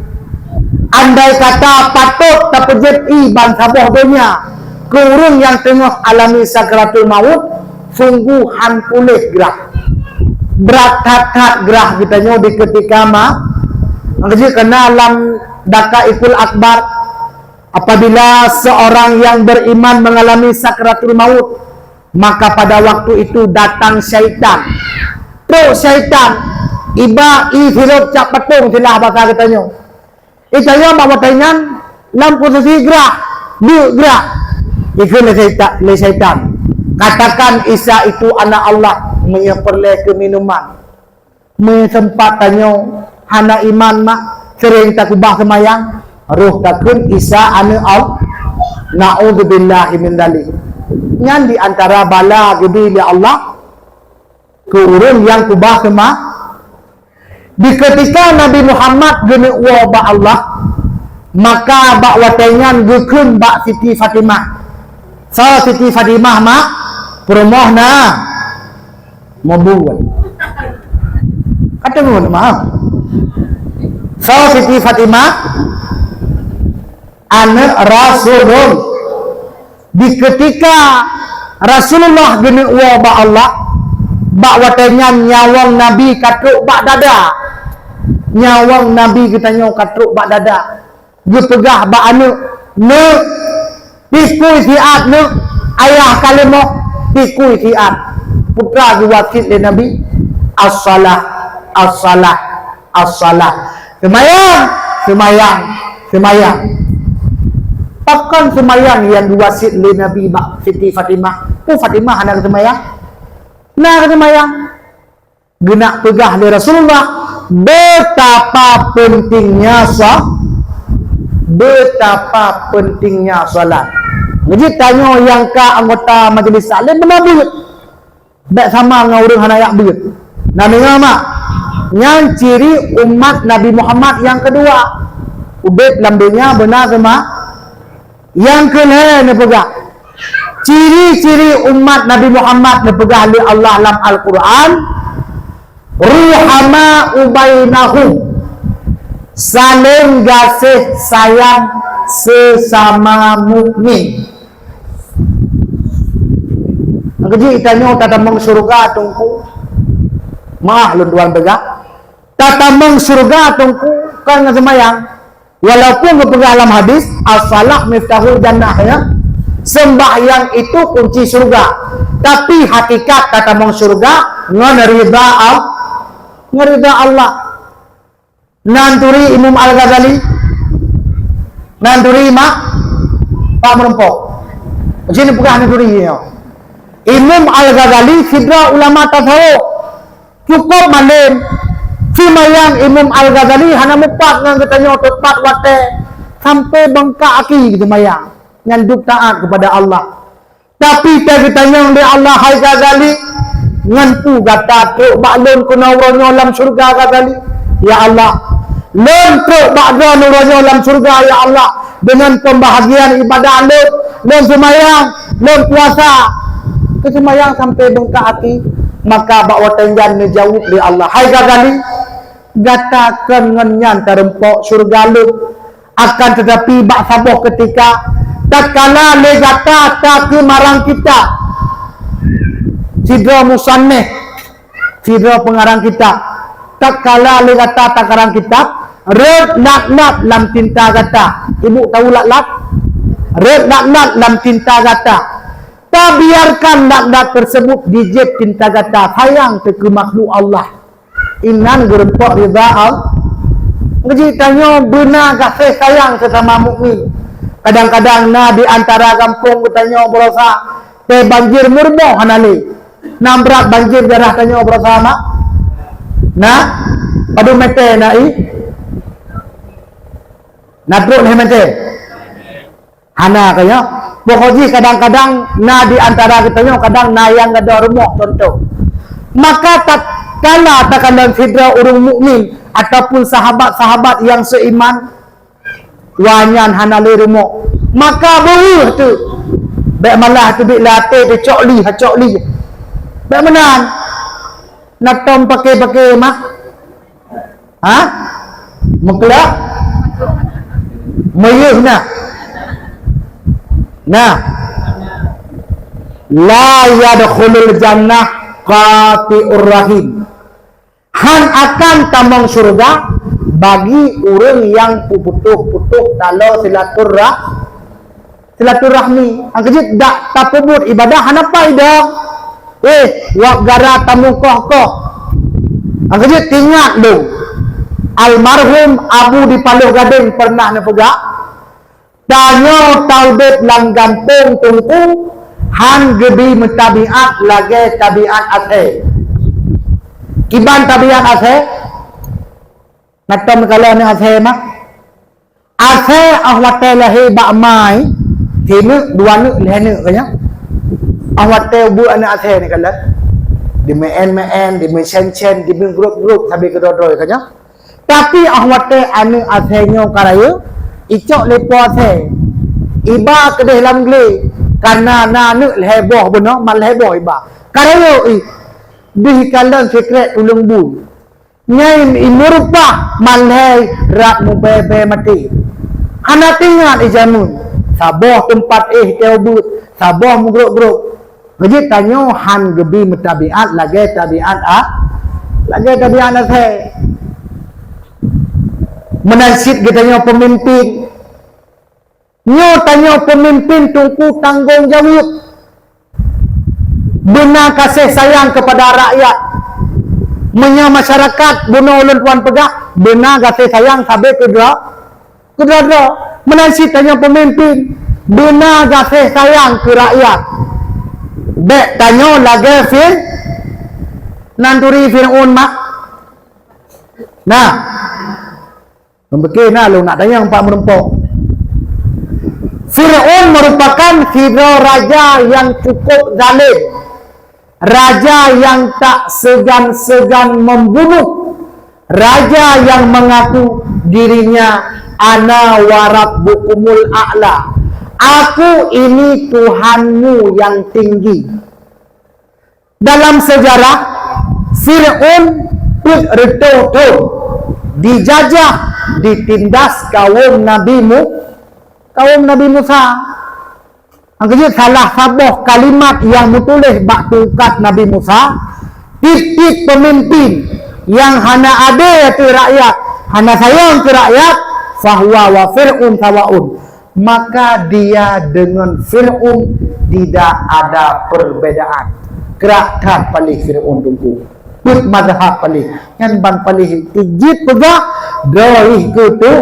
Andai kata patôt tapeujeuet ié ban saboh donya keu ureuëng nyang teungoh alami sakratul maut, sungguh han puléh grah. Brat that-that grah geutanyoe di keutika ma-, maka jih keunan lam Daqaiqul Akbar, apabila seorang yang beriman mengalami sakratul maut, maka pada waktu itu datang syaitan. Trok syaitan, iba ié sirop cak patong silah basa geutanyoe. Ié tanyoe bak watée nyan lam posisi grah, deuk grah. Ikheun lé syaitan, lé syaitan, "Katakan Isa itu anak Allah, meunyoe peureulée keu minuman." Meuseumpat tanyoe hana iman mak, seuréng takubah seumayang, roh takheun Isa aneuëk Allah. Na'udzubillahi min dzalik. Nyan di antara bala geubri lé Allah keu ureuëng nyang kubah seuma-, di keutika Nabi Muhammad geuneuk woe bak Allah, maka bak watée nyan geukheun bak Siti Fatimah. Soe Siti Fatimah mak? Peurumoh na-, Meubuet. Kata buet, maaf. Soe Siti Fatimah? Aneuëk Rasulullah. Di keutika Rasulullah geuneuk woe bak Allah, bak watée nyan nyawöng Nabi ka trok bak dada. Nyawöng Nabi geutanyoe ka trok bak dada. Geupeugah bak aneuëk, "Neuk, tikui siat, neuk, ayah ka leumoh, tikui siat." Putra geuwasiet lé Nabi, "As-shalah, as-shalah, as-shalah." Seumayang, seumayang, seumayang. Pakon seumayang nyang geuwasiet lé Nabi bak Siti Fatimah? Peue Fatimah hana geuseumayang? Na geuseumayang. Geunak peugah lé Rasulullah betapa pentingnya sa-, betapa pentingnya salat. Jadi tanyoe nyang ka anggota majlis taklim beuna buet. Bèk sama ngon ureueng hana jak beuet. Na deungö mak? Nyan ciri umat Nabi Muhammad nyang keudua. Udép lam donya beuna seuma-, Nyang keulhèe neupeugah, ciri-ciri umat Nabi Muhammad neupeugah lé Allah lam Al-Quran, "Ruhama'u bainahum," saléng gaséh sayang seusama mukmin. Keujeuet tanyoe tatamong syeuruga, Teungku. Meu'ah lôn tuan peugah. Tatamong syeuruga, Teungku, kon ngon seumayang. Walaupun geupeugah lam hadis, "As-shalah miftahul jannah," ya. Sembahyang itu kunci syeuruga. Tapi hakikat tatamong syeuruga ngon ridha Al-, ngon ridha Allah. Nan turi Imam Al-Ghazali? Nan turi mak? Pak Meureumpok. Jadi peugah nan turi nyoe. Imam Al-Ghazali sidroe ulama tasawuf. Cukup malem. Seumayang Imam Al-Ghazali hana mupat ngon geutanyoe, teupat watèe, sampai beungkak aki geuseumayang. Nyan dum taat kepada Allah. Tapi teugeutanyong lé Allah, "Hai Ghazali, ngon peue gata trok bak lôn keunoe uroe nyoe lam syeuruga, Ghazali?" "Ya Allah, lôn trok bak Droeneuh uroe nyoe lam syeuruga, ya Allah, deungon pembahagian ibadah lôn, lôn seumayang, lôn puasa." Geuseumayang sampai beungkak aki, maka bak watèe nyan neujaweueb lé Allah, "Hai Ghazali, gata kon ngon nyan tareumpok syeuruga lôn. Akan teutapi bak saboh keutika, tatkala lé gata takeumarang kitab," sidroe musannif, sidroe peungarang kitab, "tatkala lé gata takarang kitab, rhot lat-lat lam tinta gata." Ibu tahu lat-lat? "Rhot lat-lat lam tinta gata. Tabiarkan lat-lat tersebut jijieb tinta gata, sayang teuh keu makhluk Allah." Inan geureumpok ridha Allah. Keujeuet tanyoe beuna gaséh sayang seusama mukmin. Kadang-kadang na di antara gampông geutanyoe baroesa, teuh banjir meurumoh hana lé. Na brat banjir daerah tanyoe baroesa, mak? Na? Padum meter na, i? Na trok lhèe meter? Hana, ka nyoe. Pokok jih kadang-kadang na di antara geutanyoe, kadang na nyang gadôh rumoh, contoh. Maka tatkala takalon sidroe ureueng mukmin ataupun sahabat-sahabat nyang seiman, wa nyan hana lé rumoh, maka beuweuh teuh. Bèk malah teubiet lam até teuh cok li, ha cok li. Bèk meunan. Na tom paké-paké mah. Ha? Meukeulak? Meuyeuh na. Nah. "La yadkhulul jannah qati'ur rahim." Han akan tamong syeuruga bagi ureueng nyang peuputôh-putôh taloe silaturah-, silaturahmi. Nyang keujeuet dak tapeubuet ibadah hana paidong. Eh, wak gara tamukoh-koh. Nyang keujeuet ingat lôn. Almarhum Abu di Paloh Gadeng pernah neupeugah, "Tanyoe taudép lam gampông Teungku, han geubi meutabiat lagèe tabiat asèe." Kiban tabiat asèe? Na tom kalon asèe mah? Asèe 'oh watèe lahé bak ma, sineuk, dua neuk, lhèe neuk, ka nyan. 'Oh watèe ubeut aneuk asèe neukalon, dimeu'en-meu'en, dimeusen-sen, dimeugrôp-grôp sabe keudroe-droe, ka nyan. Tapi 'oh watèe aneuk asèe nyoe ka rayeuk, icok lé po asèe, iba keudeh lam glé, kareuna na aneuk lhèe boh bunoe, man lhèe boh iba. Ka rayeuk ih, deuh ikalon sikrek tuleueng bui. Nyan i meurupah malèe rab mubèe-bèe maté. Hana teuingat i jameun. Saboh teumpat éh teuh ubeut, saboh meugrôp-grôp. Keujeuet tanyoe han geubi meutabiat lagèe tabiat a-, lagèe tabiat asèe. Meunan cit geutanyoe peumimpin. Nyoe tanyoe peumimpin Teungku tanggông jaweueb. Beuna gaséh sayang keupada rakyat. Meunyoe masyarakat bunoe ulôn tuan peugah, beuna gaséh sayang sabe keu droe, keu droe-droe. Meunan cit tanyoe peumimpin, beuna gaséh sayang keu rakyat. Bèk tanyoe lagèe Fir-, nan turi Fir'aun mak. Nah, Meupike na lôn nak tanyong Pak Meureumpok. Fir'aun merupakan sidroe raja nyang cukup zalim. Raja yang tak segan-segan membunuh, raja yang mengaku dirinya "Ana wa rabbukumul a'la", "Aku ini Tuhanmu yang tinggi". Dalam sejarah, Fir'aun peuet reutôh thon dijajah, ditindas kaum Nabi Mu-, kaum Nabi Musa. Nyang keujeuet salah saboh kalimat nyang meutuléh bak tungkat Nabi Musa, tieb-tieb peumimpin nyang hana adé ateueh rakyat, hana sayang keu rakyat, "Fahuwa wa Fir'aun sawaun", maka dia dengan Fir'aun tidak ada perbedaan. Krak that paléh Fir'aun teungku. Peuet mazhab paléh. Nyan ban paléh tijit peugah, droe keu tu,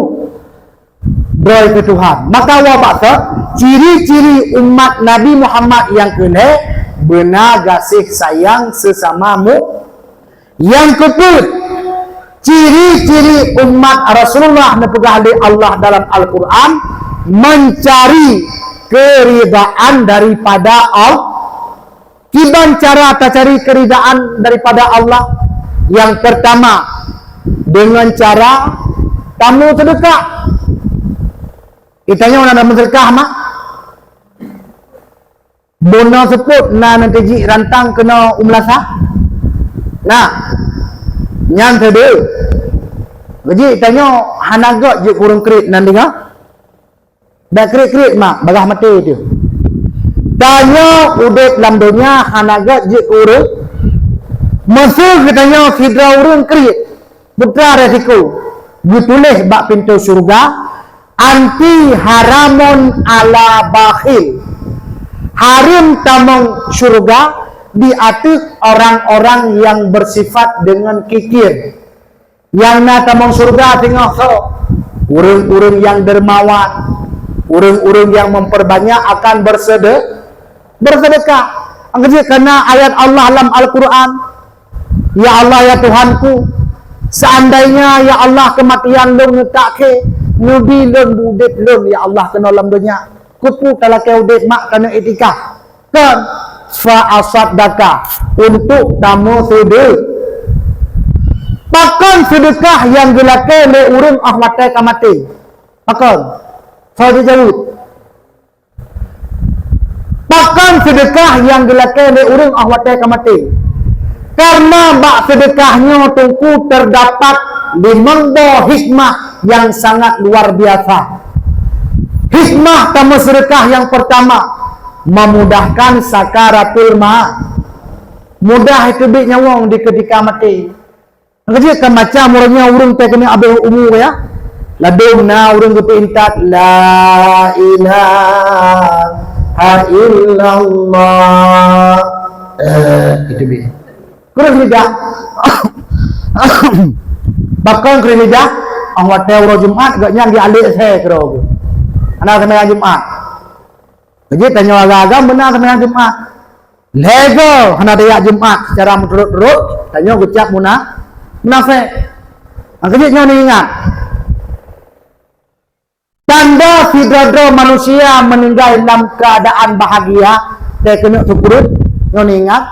droe keu Tuhan. Maka wa bak sot, ciri-ciri umat Nabi Muhammad nyang keu lhée, beuna gaséh sayang sesama mu-, nyang keu peuet, ciri-ciri umat Rasulullah neupeugah lé Allah dalam Al-Quran, mencari keridaan daripada Allah. Kiban cara tacari keuridaan daripada Allah? Yang pertama, dengan cara tameuseudekah. Geutanyoe na meuseudeukah mak? Bunoe seupôt na neuteujiek rantang keunoe u meulasah? Na. Nyan teudeuh. Jadi tanyoe hana gét jeuet keu ureuëng kriet nan deungoe. Dak kriet-kriet mak, bagaih maté teuh. Tanyoe udeb lam donya hana gét jeuet keu ureuëng. Meuseu geutanyoe sidroe ureuëng kriet, putra resiko, geutuléh bak pintoe syeuruga, "Anti haramun ala bakhil." Hareuem tamong syeuruga di ateueh orang-orang yang bersifat dengan kikir. Nyang na tamong syeuruga singoh soe? Ureuëng-ureuëng nyang dermawan, ureuëng-ureuëng nyang memperbanyak akan bersede-, bersedekah. Angkat kana ayat Allah lam Al-Quran, "Ya Allah, ya Tuhanku, seandainya, ya Allah, kematian lôn neutak khe, neubi lôn beudeb lôn, ya Allah, keunoe lam donya." Keupeue talakée udeb mak keuneuk iktikaf? Kan, fa asaddaqa, untuk tameuseudeu-, pakon seudeukah nyang geulakée lé ureuëng óh watée ka maté? Pakon? Soe jijaweueb? Pakon seudeukah nyang geulakée lé ureuëng óh watée ka maté? Karena bak seudeukah nyoe teungku terdapat limong boh hikmah yang sangat luar biasa. Hikmah tameuseudeukah yang pertama, memudahkan sakaratul ma-, mudah teubiet nyawöng di keutika maté. Keujeuet kan macam uroe nyoe ureuëng teuh keuneuk abéh umu ya. Ladôm na ureuëng geupeuintat, "La ilaha illallah." Eh, itu dia. Kureueng lidah. Pakon kureueng lidah? Óh watée uroe Jumat gobnyan di alek asai keudroe. Hana seumayang Jumat. Jadi tanyoe agam-agam beuna seumayang Jumat. Lhée goe hana tajak Jumat secara meuturot-turot, tanyoe geucap muna-, munafék. Nyang keujeuet nyoe neuingat. Tanda sidroe-droe manusia meuninggai lam keuadaan bahagia, teuh keuneuk seukureueng, nyoe neuingat.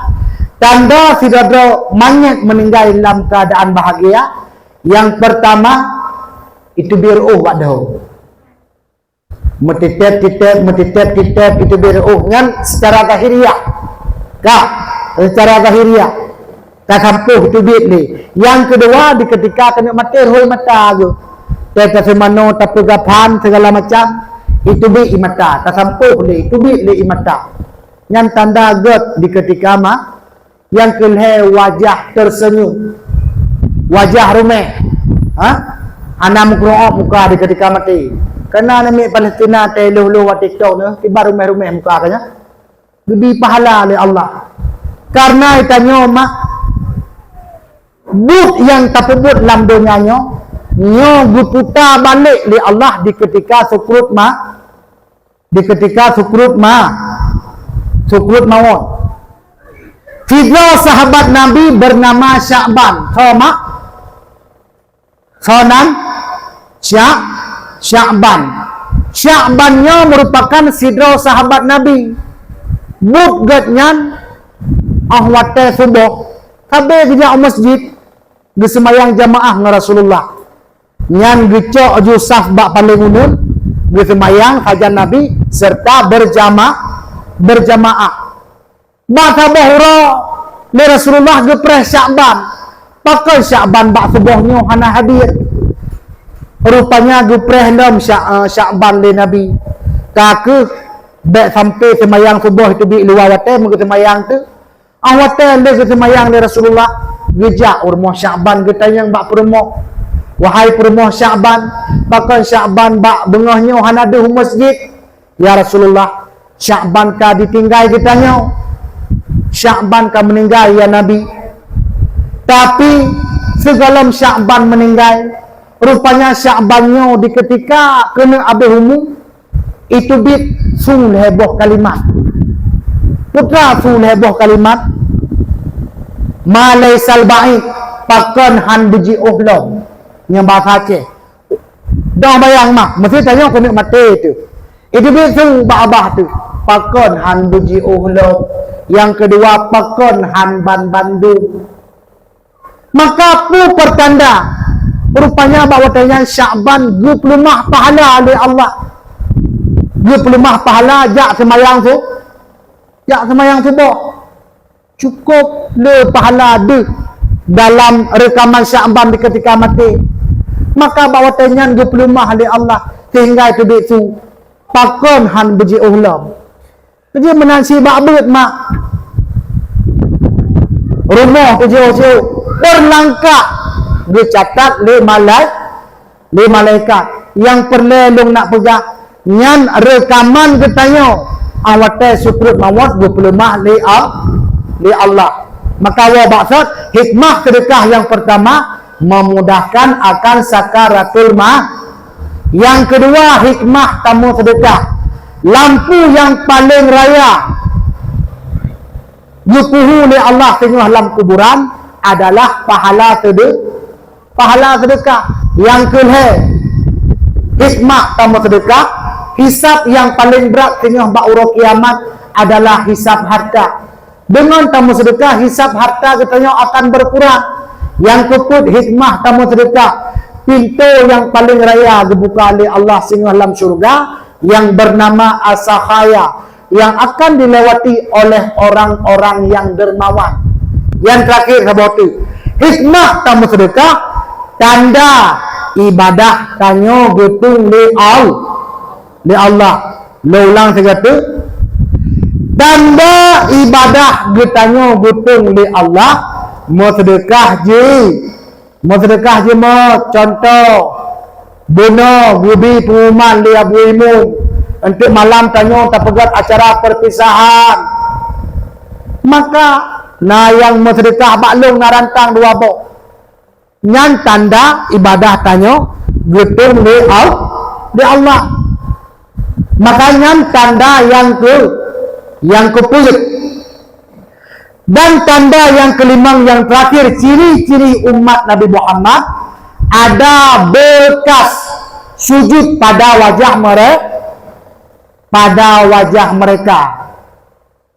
Tanda sidroe-droe manyét meuninggai lam keuadaan bahagia, nyang peurtama, itu biru bak dhoe. Meutitép-titép, meutitép-titép, itu biru nyan secara zahiriah. Ka, secara zahiriah. Tasampôh teubiet lé. Nyang keudua, di keutika keuneuk maté rhoi mata geuh. Teuh taseumanoe, tapeugah phan segala macam, iteubiet ie mata, tasampôh lé, iteubiet lé ie mata. Nyan tanda gét di keutika ma-, nyang keulhée wajah teuseunyum. Wajah ruméh. Ha? Hana meukeureuok muka di keutika maté. Keunan namiet Palestina teuh lheueh-lheueh watée TikTok nyoe, kiban ruméh-ruméh muka geuh nyan. Geubri pahala lé Allah. Karena tanyoe mak, buet nyang tapeubuet lam donya nyoe, nyoe geuputa balek lé Allah di keutika sukruet ma-, di keutika sukruet ma-, sukruet mawöt. Sidroe sahabat Nabi bernama Sya'ban. Soe mak? Soe nan? Sya-, Sya'ban. Sya'ban nyoe meurupakan sidroe sahabat Nabi. Buet gét nyan 'Oh watèe suboh, sabe geujak u masjid, geuseumayang jamaah ngon Rasulullah. Nyan geucok ju saf bak paleng uneun, geuseumayang sajan Nabi, serta berjama-, berjamaah. Bak saboh uroe lé Rasulullah geupreh Sya'ban. Pakon Sya'ban bak suboh nyoe hana hadir? Rupanya geupreh lom Sya-, eh, Sya'ban lé Nabi. Ka keuh bèk sampai seumayang suboh teubiet luwa watèe meugeuseumayang teuh. 'Oh watèe lé geuseumayang lé Rasulullah, geujak u rumoh Sya'ban geutanyong bak peurumoh, "Wahai peurumoh Sya'ban, pakon Sya'ban bak beungoh nyoe hana deuh u masjid?" "Ya Rasulullah, Sya'ban ka ditinggai geutanyoe. Sya'ban ka meuninggai, ya Nabi." Tapi sigohlom Sya'ban meuninggai, rupanya Sya'ban nyoe dikeutika keuneuk abéh umu, iteubiet su lhèe boh kalimat. Peue su lhèe boh kalimat? "Ma laisal ba'id, pakon han beujiôh lom." Nyang bahasa Aceh. Dong bayang mah, meusti tanyoe keuneuk maté teuh. Iteubiet su bak babah teuh, pakon han beujiôh lom. Nyang keudua, pakon han ban bandum. Maka peue peurtanda? Rupanya bak watèe nyan Sya'ban geupeuleumah pahala lé Allah. Geupeuleumah pahala jak seumayang su-, jak seumayang suboh. Cukôp le pahala deuh dalam reukaman Sya'ban dikeutika maté. Maka bak watèe nyan geupeuleumah lé Allah sehingga teubiet su, pakon han beujiôh lom. Keujeuet meunan sibak beuet mak. Rumoh teujiôh-jiôh, beurlangkah geucatat lé malai-, lé malaikat. Nyang peureulèe lôn nak peugah, nyan reukaman geutanyoe 'oh watèe sukruet mawöt geupeuleumah lé A-, lé Allah. Maka woe bak sot, hikmah seudeukah nyang peurtama, memudahkan akan sakaratul ma-, nyang keudua, hikmah tameuseudeukah. Lampu nyang paleng raya geupuhu lé Allah teungoh lam kuburan adalah pahala seude-, pahala seudeukah. Nyang keulhèe, hikmah tameuseudeukah, hisab nyang paleng brat teungoh bak uroe kiamat adalah hisab harta. Deungon tameuseudeukah, hisab harta geutanyoe akan beurkurang. Nyang keupeuet, hikmah tameuseudeukah, pintoe nyang paleng raya geubuka lé Allah singoh lam syeuruga nyang beunama As-Sakhaya, nyang akan dilewati oleh orang-orang nyang dermawan. Nyang teurakhir saboh teuk, hikmah tameuseudeukah, tanda ibadah tanyoe geutueng lé Al-, lé Allah. Lôn ulang sigoe teuk, tanda ibadah geutanyoe geutueng lé Allah, meuseudeukah jih. Meuseudeukah jih meucuntoh, bunoe geubi peungumuman lé Abu Imum, eunteuk malam tanyoe tapeugöt acara peurpisahan. Maka na nyang meuseudeukah bak lôn na rantang dua boh. Nyan tanda ibadah tanyoe geutueng lé Al-, lé Allah. Maka nyan tanda nyang keu-, nyang keupeuet. Dan tanda nyang keulimong nyang teurakhir, ciri-ciri umat Nabi Muhammad, ada bekas sujud pada wajah mere-, pada wajah mereka.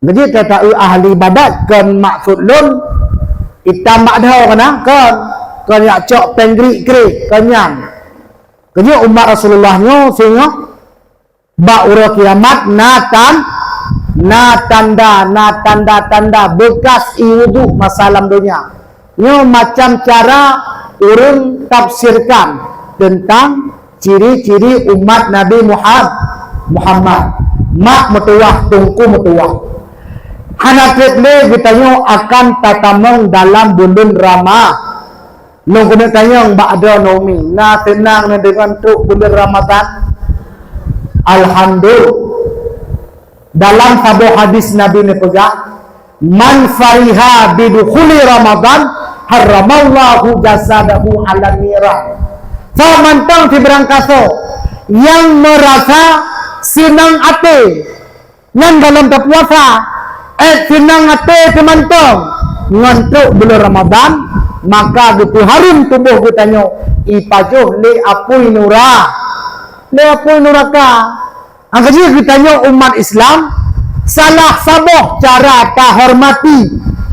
Jadi, kata ahli ibadat kon maksud lôn itam bak dhoe kana, kon, kon jak cok péng grik-grik, kon nyan. Keu nyoe umat Rasulullah nyoe singoh bak uroe kiamat na tan-, na tanda, na tanda-tanda bekas ié wudhu masa lam donya. Nyoe macam cara ureuëng tafsirkan teuntang ciri-ciri umat Nabi Muham-, Muhammad. Mak meutuwah, teungku meutuwah. Hana treb lé geutanyoe akan tatamong dalam buleuen Rama-, Lôn keuneuk tanyong bak droeneuh umi, na seunang neudeungoe trok buleuen Ramadhan? Alhamdulillah. Dalam saboh hadis Nabi neupeugah, "Man fariha bidukhuli Ramadhan, harramallahu jasadahu 'alan niran." Soe mantong sibarangkasoe nyang meurasa seunang até nyan dalam tapuasa, eh, seunang até teumantong ngon trok buleuen Ramadhan, maka geupeuhareuem tuboh geutanyoe ipajoh lé apui nura-, lé apui nuraka. Angka jih geutanyoe umat Islam, salah saboh cara tahormati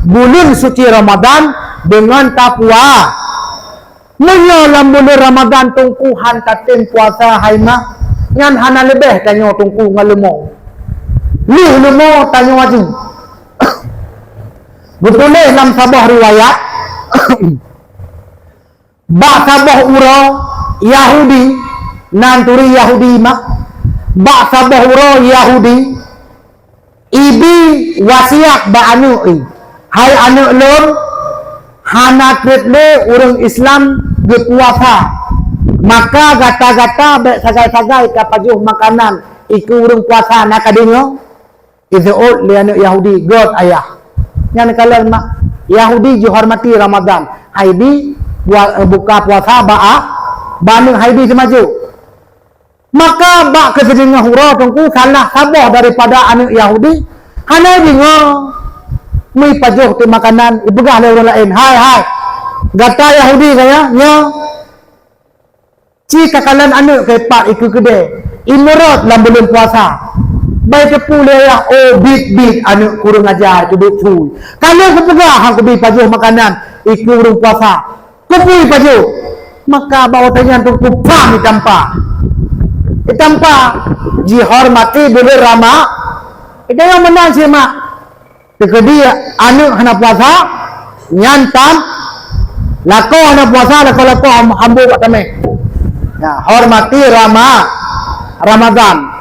buleuen suci Ramadan deungon tapua. Meunyoe lam buleuen Ramadan Teungku han tatem puasa hai mak, nyan hana leubeh tanyoe Teungku ngon leumo. Lheueh leumo tanyoe aju. Geutuléh lam saboh riwayat, bak saboh uroe Yahudi, nan turi Yahudi mak, bak saboh uroe Yahudi, ibi wasiat bak aneuëk i, "Hai aneuëk lôn, hana treb lé ureuëng Islam geupuasa, maka gata-gata bék sagai-sagai ka pajoh makanan i keu ureuëng puasa, na ka deungoe?" Iseuôt lé aneuëk Yahudi, "Göt ayah." Nyan kalon mak, Yahudi jihormati Ramadan, hai bi pua-, buka puasa bak a, bak aneuëk hai bi teumajoh. Maka bak keusideungoh uroe Teungku, salah saboh daripada aneuëk Yahudi hana deungoe, meuipajoh teuk makanan, ipeugah lé ureuëng laén, "Hai, hai, gata Yahudi kaya, nyoe ci ka kalon aneuëk keu pat i keu keudè, i meurot lam buleuen puasa." Bai teupeu lé ayah, "Oh, biet-biet aneuëk kureueng aja, teubiet sui. Ka lheueh kupeugah han kubi pajoh makanan i keu ureuëng puasa." Kupeue ipajoh? Maka bak watée nyan Teungku pam itampa. Itampa, jihormati buleuen Rama-, itanyoe meunan cit mak. Teukeudi aneuëk hana puasa, nyan tam, lakoe hana puasa, lakoe-lakoe ham-, hambô bak tameh. Nah, hormati Rama-, Ramadan.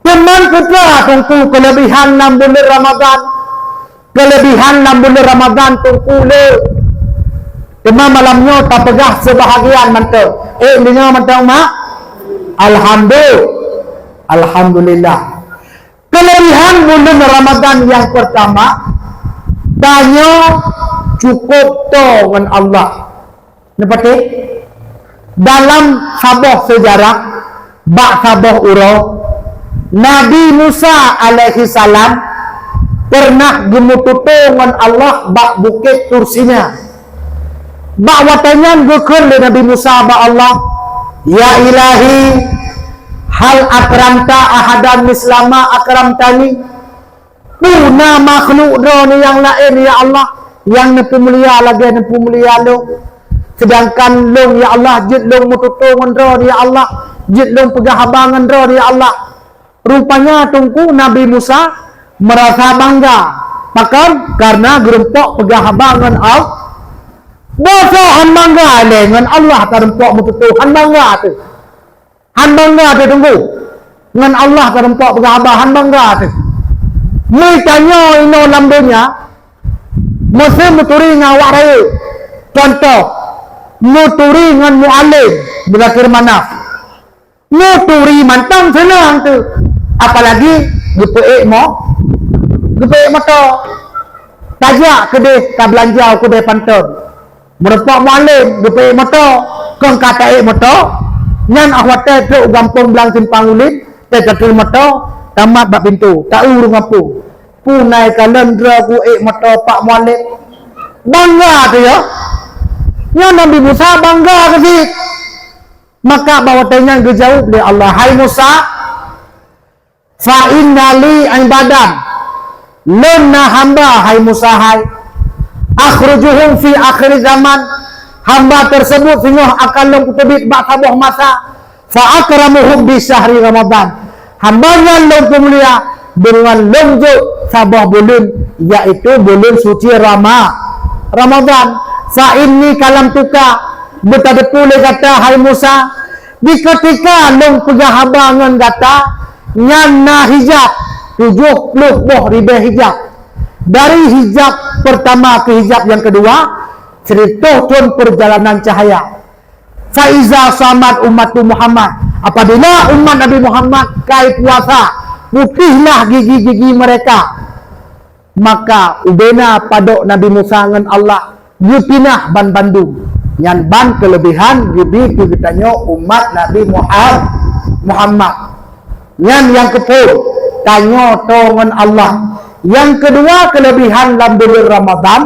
Teuma peue Teungku keulebihan lam buleuen Ramadan? Keulebihan lam buleuen Ramadan Teungku le. Teuma malam nyoe tapeugah seubahagian mantong. Eh, deungoe mantong mak. Alhamdu-, Alhamdulillah. Keulebihan buleuen Ramadan nyang peurtama, tanyoe cukôp toe ngon Allah. Neupatéh? Dalam saboh seujarah, bak saboh uroe, Nabi Musa alaihissalam peureunah geumeututoe ngon Allah bak Bukét Tursina. Bak watée nyan geukheun lé Nabi Musa bak Allah, "Ya Ilahi, hal akramta ahadan mislama akramtani?" Peue na makhluk droeneuh nyang laén, ya Allah, nyang neupeumulia lagée neupeumulia lôn? Seudangkan lôn, ya Allah, jeuet lôn meututoe ngon droeneuh, ya Allah, jeuet lôn peugah haba ngon droeneuh, ya Allah. Rupanya Teungku Nabi Musa meurasa bangga. Pakon? Kareuna geurumpok peugah haba ngon Al-, basa han bangga lé ngon Allah tarumpok meututoe, han bangga teuh. Han bangga teuh Teungku. Ngon Allah tarumpok peugah haba, han bangga teuh. Meutanyoe inoe lam donya, meusé meuturi ngon awak rayeuk. Contoh, meuturi ngon mualem, beulakir manaf. Meuturi mantong seunang teuh. Apalagi geupeuék mo-, geupeuék moto. Tajak keudeh, tabeulanja u keudeh panton. Meurumpok mualem, geupeuék moto, kon ka taék moto, nyan óh watée trok u gampông Blang Simpang Ulin, teutaturi moto, tamat bak pintoe, ta-eu ureuëng gampông. Peue na kalon droe ku ék moto pak mualem? Bangga teuh ya. Nyan Nabi Musa bangga keu cit. Maka bak watée nyan geujaweueb lé Allah, "Hai Musa, fa inna li ibadan, lôn na hamba, hai Musa hai, akhrujuhum fi akhir zaman, hamba teurseubut singoh akan lôn kuteubiet bak saboh masa, fa akramuhum bi syahri Ramadan, hamba nyan lôn peumulia deungon lôn jok saboh buleuen, yaitu buleuen suci Rama-, Ramadan. Fa inni kalamtuka, beutateupeu lé gata, hai Musa, di keutika lôn peugah haba ngon gata, nyan na hijab, tujoh ploh boh ribée hijab. Dari hijab peurtama keu hijab nyang keudua, sireutoh thon peurjalanan cahya. Fa iza shamat ummatu Muhammad, apabila umat Nabi Muhammad kai puasa, putihlah gigi-gigi mereka, maka ubena padok Nabi Musa ngon Allah geupinah ban bandum. Nyan ban keulebihan geubi keu geutanyoe umat Nabi Muha-, Muhammad. Nyan nyang keuphon, tanyoe toe ngon Allah. Nyang keudua keulebihan lam buleuen Ramadan,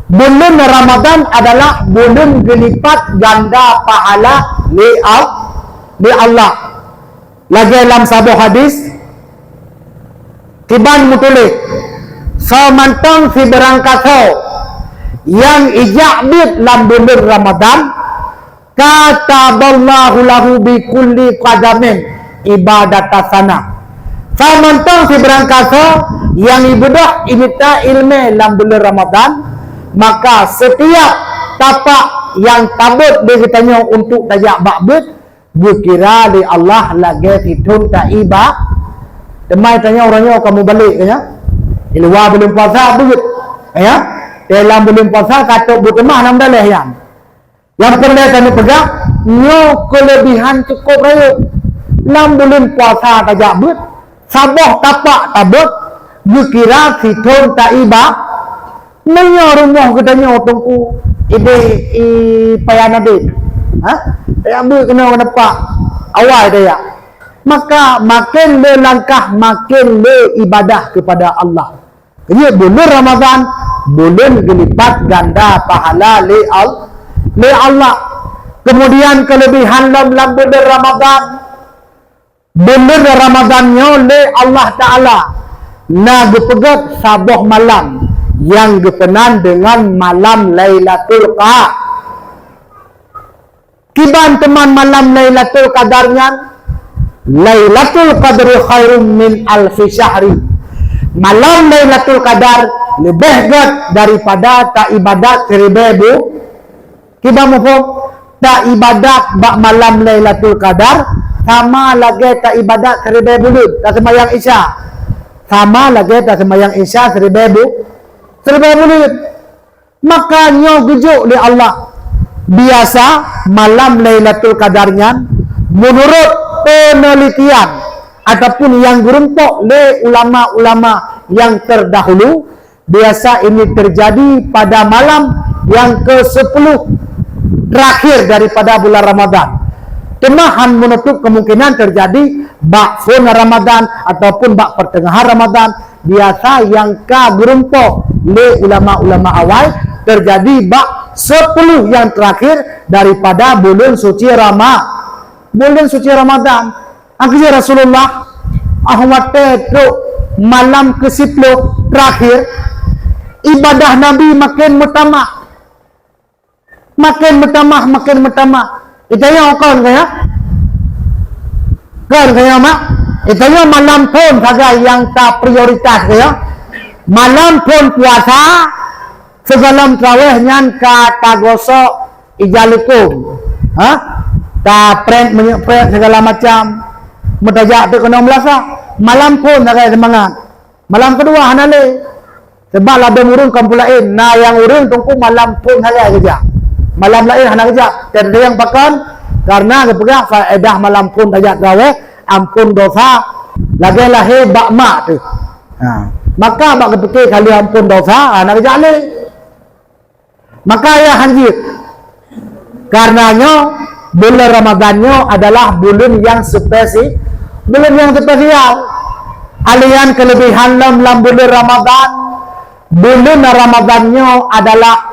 buleuen Ramadan adalah buleuen geulipat ganda pahala lé Al-, lé Allah. Lagée lam saboh hadis, kiban meutuléh, Soe mantong sibeurangkasoe nyang ijak beuet lam buleuen Ramadhan, kataballahu lahu bi kulli qadamin ibadata sanah. Soe mantong sibeurangkasoe nyang ibeudôh imita ileumèe lam buleuen Ramadhan, maka setiap tapak nyang tabeuet lé geutanyoe untuk tajak bak beuet, geukira lé Allah lagèe sithôn taiba. Teuma tanyoe uroe nyoe ka mubalek, ka nyoe? Di luwa buleuen puasa beuet, ka nyoe? Di lam buleuen puasa ka trôk beuet teuma na meudaléh nyan. Nyang peureulèe tanyoe peugah, nyoe keuleubihan cukôp rayeuk. Lam buleuen puasa tajak beuet, saboh tapak tabeuet, geukira sithôn taiba. Meunyoe rumoh geutanyoe Teungku, idéh i Paya Nadé, ha? Tajak beuet keunoe keuneuk pak awai tajak. Maka makin le langkah, makin le ibadah kepada Allah. Jadi buleuen Ramadhan, buleuen geulipat ganda pahala lé Al-, lé Allah. Kemudian keuleubihan lom lam buleuen Ramadhan, buleuen Ramadhan nyoe lé Allah Taala na geupeugét saboh malam nyang geupeunan deungon malam Lailatul Qa-, kiban teuma malam Lailatul Qadar nyan, "Lailatul Qadri khairum min alfi syahri." Malam Lailatul Qadar leubeh gét daripada taibadat siribèe bu-, Kiban muphom, taibadat bak malam Lailatul Qadar sama lagèe taibadat siribèe buleuen, taseumayang Isya. Sama lagèe taseumayang Isya siribèe bu-, siribèe buleuen. Maka nyoe geujok lé Allah. Biasa malam Lailatul Qadar nyan, meunurot peunelitian ataupun nyang geurumpok lé ulama-ulama nyang terdahulu, biasa ini terjadi pada malam yang kesepuluh terakhir daripada bulan Ramadan. Teuma han menutup kemungkinan terjadi bak phôn Ramadan ataupun bak pertengahan Ramadan. Biasa nyang ka geurumpok lé ulama-ulama awai terjadi bak sepuluh yang terakhir daripada buleuen suci Rama-, buleuen suci Ramadan. Akhé Rasulullah, ah watèe trôk malam keusiploh terakhir, ibadah Nabi makin meutamah. Makin meutamah, makin meutamah. Geutanyoe kon keuh nyoe? Kon keuh nyoe, mak? Geutanyoe malam phôn sagai nyang taprioritas keuh nyoe. Malam phôn puasa, sigohlom traweh nyan ka tagosok ija likôm. Ha? Taprèt meunyeuk prèt segala macam. Meutajak teuk keunoe meulasa. Malam phôn sagai seumangat. Malam keudua hana lé. Sebab ladôm ureueng kampung laén, na nyang ureueng Teungku malam phôn sagai geujak. Malam laén hana geujak. Teudeung pakon? Karena geupeugah faedah malam phôn tajak traweh, amphon dosa, lagèe lahé bak mak teuh. Ha. Maka bak geupike ka lheueh amphon dosa, hana geujak lé. Maka ya hanjeuet. Karena nyoe, buleuen Ramadan nyoe adalah buleuen nyang spesi-, buleuen nyang spesial. Alian keuleubehan lom lam buleuen Ramadan, buleuen Ramadan nyoe adalah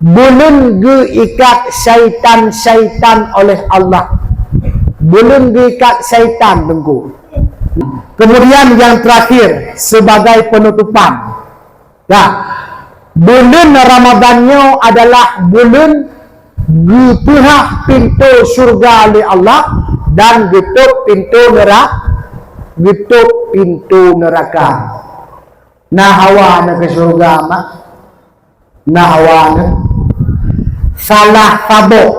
buleuen geuikat syaitan-syaitan oleh Allah. Buleuen geuikat syaitan, Teungku. Kemudian yang terakhir, sebagai penutupan, Nah, buleuen Ramadan nyoe adalah buleuen geupeuhah pintoe syeuruga lé Allah dan geutôp pintoe neura-, geutôp pintoe neuraka. Na hawa neuh keu syeuruga, mak? Na hawa neuh? Salah saboh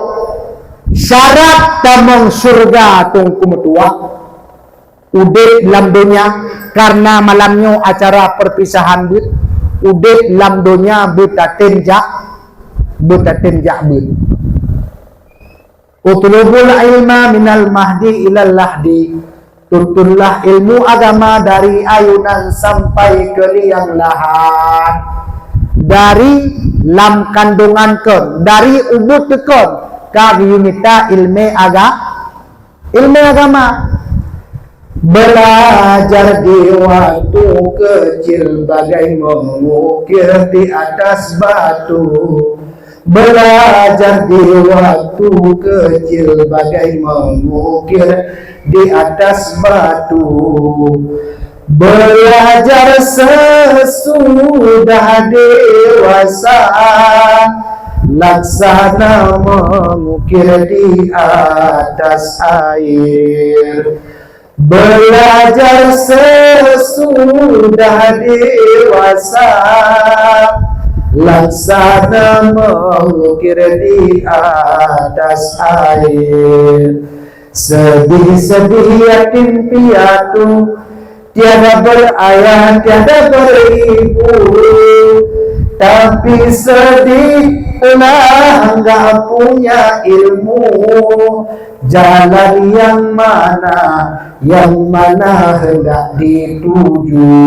syarat tamong syeuruga Teungku meutuah, udép lam donya, karena malam nyoe acara perpisahan beuet, udép lam donya beutatem jak, beutatem jak beuet. "Utlubul ilma minal mahdi ilal lahdi." Tuntunlah ilmu agama dari ayunan sampai ke liang lahat. Dari lam kandungan kon, dari ubeut kon, ka geuyue mita ilmé aga-, Ilmu agama. Belajar di waktu kecil bagai mengukir di atas batu. Belajar di waktu kecil bagai mengukir di atas batu. Belajar sesudah dewasa, laksana mengukir di atas air. Belajar sesudah dewasa, laksana mengukir di atas air. Sedih-sedih yatim piatu, tiada berayah, tiada beribu. Tapi sedih telah enggak punya ilmu, jalan yang mana, yang mana hendak dituju.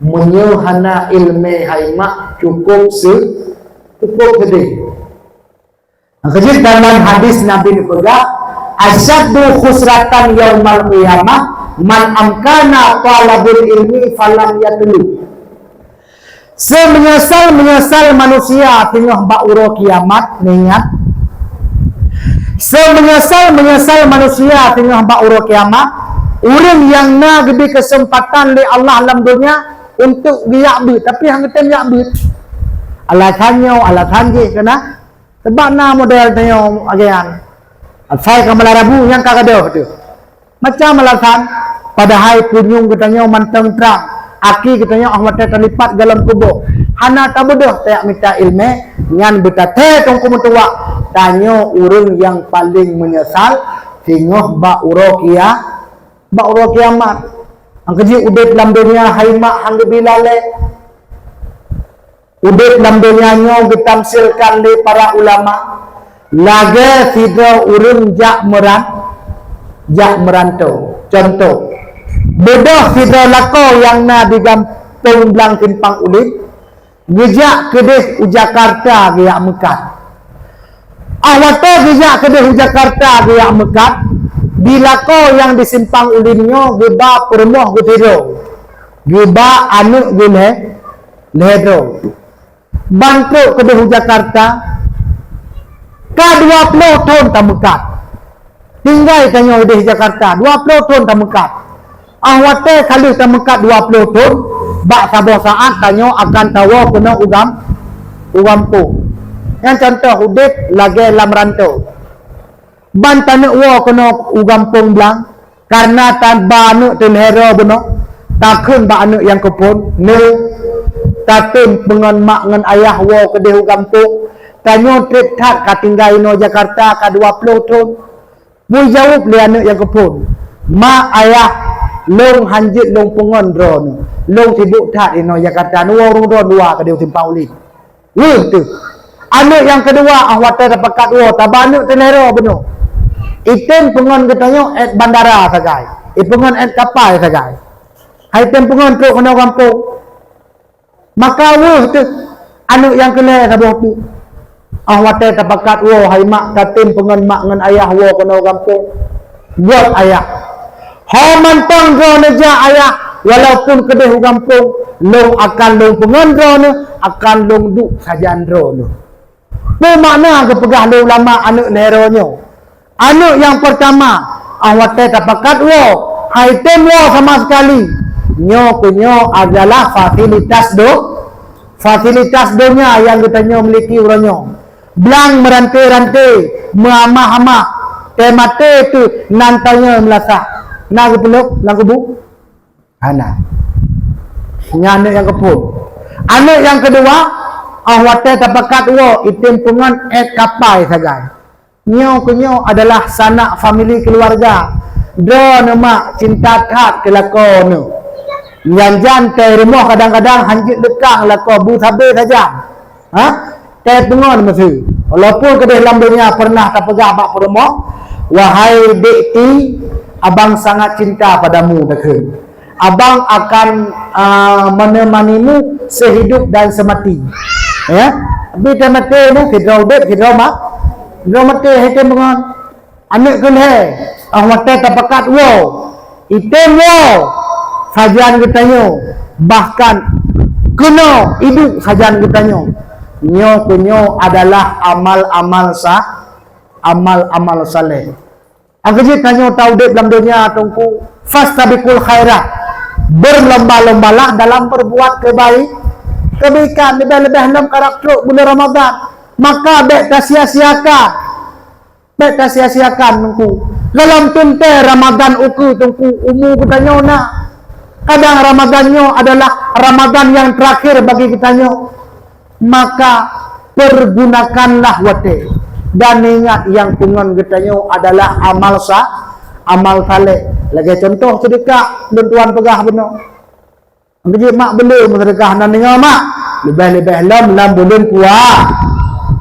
Meunyoe hana ileumé hai mak, cukup se-, cukup sedih. Keujeuet dalam hadis Nabi neupeugah, "Asyaddu khusratan yaumal qiyamah man amkana talabul ilmi falam yatlu." Seumeunyeusal-meunyeusal manusia teungoh bak uroe kiamat, neuingat. Seumeunyeusal-meunyeusal manusia teungoh bak uroe kiamat, ureuëng nyang na geubri keuseumpatan lé Allah lam donya untuk geujak beuet, tapi hana geutem jak beuet. Alasan nyoe, alasan jih keunan. Sabab na model tanyoe agian. Asai ka malam Rabu nyang ka gadôh tu. Macam alasan, padahai punyueng geutanyoe mantong trang, aki geutanyoe 'oh watée talipat golom kuboh. Hana tabeudôh tajak mita ileumé, nyan beutatée teungku meutuwah. Tanyoe ureuëng nyang paleng meunyeusal singoh bak uroe kia-, bak uroe kiamat. Nyang keujeuet udeb lam donya hai mak han geubri lalée. Udeb lam donya nyoe geutamsilkan lé para ulama lagée sidroe ureuëng jak meuran-, jak meuranto. Contoh, beudôh sidroe lakoe nyang na di gampông blang Simpang Ulin, geujak keudeh u Jakarta geujak meukat. Ah watée geujak keudeh u Jakarta geujak meukat, di lakoe nyang di Simpang Ulin nyoe geuba peurumoh geusidroe, geuba aneuëk geuh lhée, lhée droe. Ban trok keudeh u Jakarta, ka dua ploh thon tameukat. Tinggai tanyoe udeh Jakarta, dua ploh thon tameukat. Ah watée ka lheueh tameukat dua ploh thon, bak saboh saát tanyoe akan tawoe keunoe u gam-, u gampông. Nyan contoh udeb lagée lam ranto. Ban taneuk woe keunoe u gampông blang, kareuna taba aneuëk teulhée droe bunoe, takheun bak aneuëk nyang keuphon, "Neu, tatem peungon mak ngon ayah woe keudeh u gampông, tanyoe treb that ka tinggai inoe Jakarta ka dua ploh thon." Meujaweueb lé aneuëk nyang keuphon, "Mak, ayah, lôn hanjeuet lôn peungon droeneuh, lôn sibok that inoe Jakarta, neuwoe ureuëng droeneuh dua keudeh u Simpang Ulin." Weueh teuh. Aneuëk nyang keudua, ah watée tapakat woe, taba aneuëk teulhée droe bunoe. Item peungon geutanyoe 'et bandara sagai, ipeungon 'et kapai sagai. Hai tem peungon trok keunoe gampông. Maka weueh teuh aneuëk nyang keulhée saboh teuk. Ah watée tapakat woe, hai mak, tatem peungon mak ngon ayah woe keunoe gampông. Buet ayah. Ho mantong droeneuh jak ayah, walaupun keudeh u gampông, lôn akan lôn peungon droeneuh, akan lôn duek sajan droeneuh. Peue makna geupeugah lé ulama aneuëk lhée droe nyoe? Aneuëk nyang peurtama, ah watée tapakat woe, hai tem woe sama sekali. Nyoe keu nyoe adalah fasilitas do-, fasilitas donya nyang geutanyoe miliki uroe nyoe. Blang meurante-rante, meuamah-amah, teumaté teuh nan tanyoe meulasak. Na geupeuleueb lam kubu? Hana. Nyan aneuëk nyang keuphon. Aneuëk nyang keudua, ah watée tapakat woe, item peungon 'et kapai sagai. Nyoe keu nyoe adalah sanak famili keuluwarga. Droeneuh mak cinta that keu lakoe neuh. Nyan jan teuh rumoh kadang-kadang hanjeuet leukang lakoe beusabe sajan. Ha? Teupeungon meuseu. Walaupun keudeh lam donya pernah tapeugah bak peurumoh, "Wahai dek ti, abang sangat cinta padamu," takheun. "Abang akan, ah, menemanimu sehidup dan semati." Ya? Tapi teumaté nyoe, sidroe udeb, sidroe ma-, sidroe maté, hai tem peungon. Aneuëk keulhée, ah watée tapakat woe, item woe sajan geutanyoe, bahkan keunoe iduek sajan geutanyoe. Nyoe keu nyoe adalah amal-amal sa-, amal-amal saleh. Nyang keujeuet tanyoe taudeb lam donya teungku, fastabiqul khairat. Berlomba-lombalah dalam berbuat kebaik, kebaikan, leubeh-leubeh lom karab trok bulan Ramadan. Maka bék tasia-siakan, bék tasia-siakan Teungku. Dalam teuntée Ramadan ukeue Teungku, umu geutanyoe na. Kadang Ramadan nyoe adalah Ramadan yang terakhir bagi geutanyoe. Maka pergunakanlah watée dan ingat nyang peungon geutanyoe adalah amal sa-, amal saleh. Lagée contoh seudeukah lôn tuan peugah bunoe. Keujeuet mak beu le meuseudeukah nan deungoe mak. Leubeh-leubeh lom lam buleuen pua-,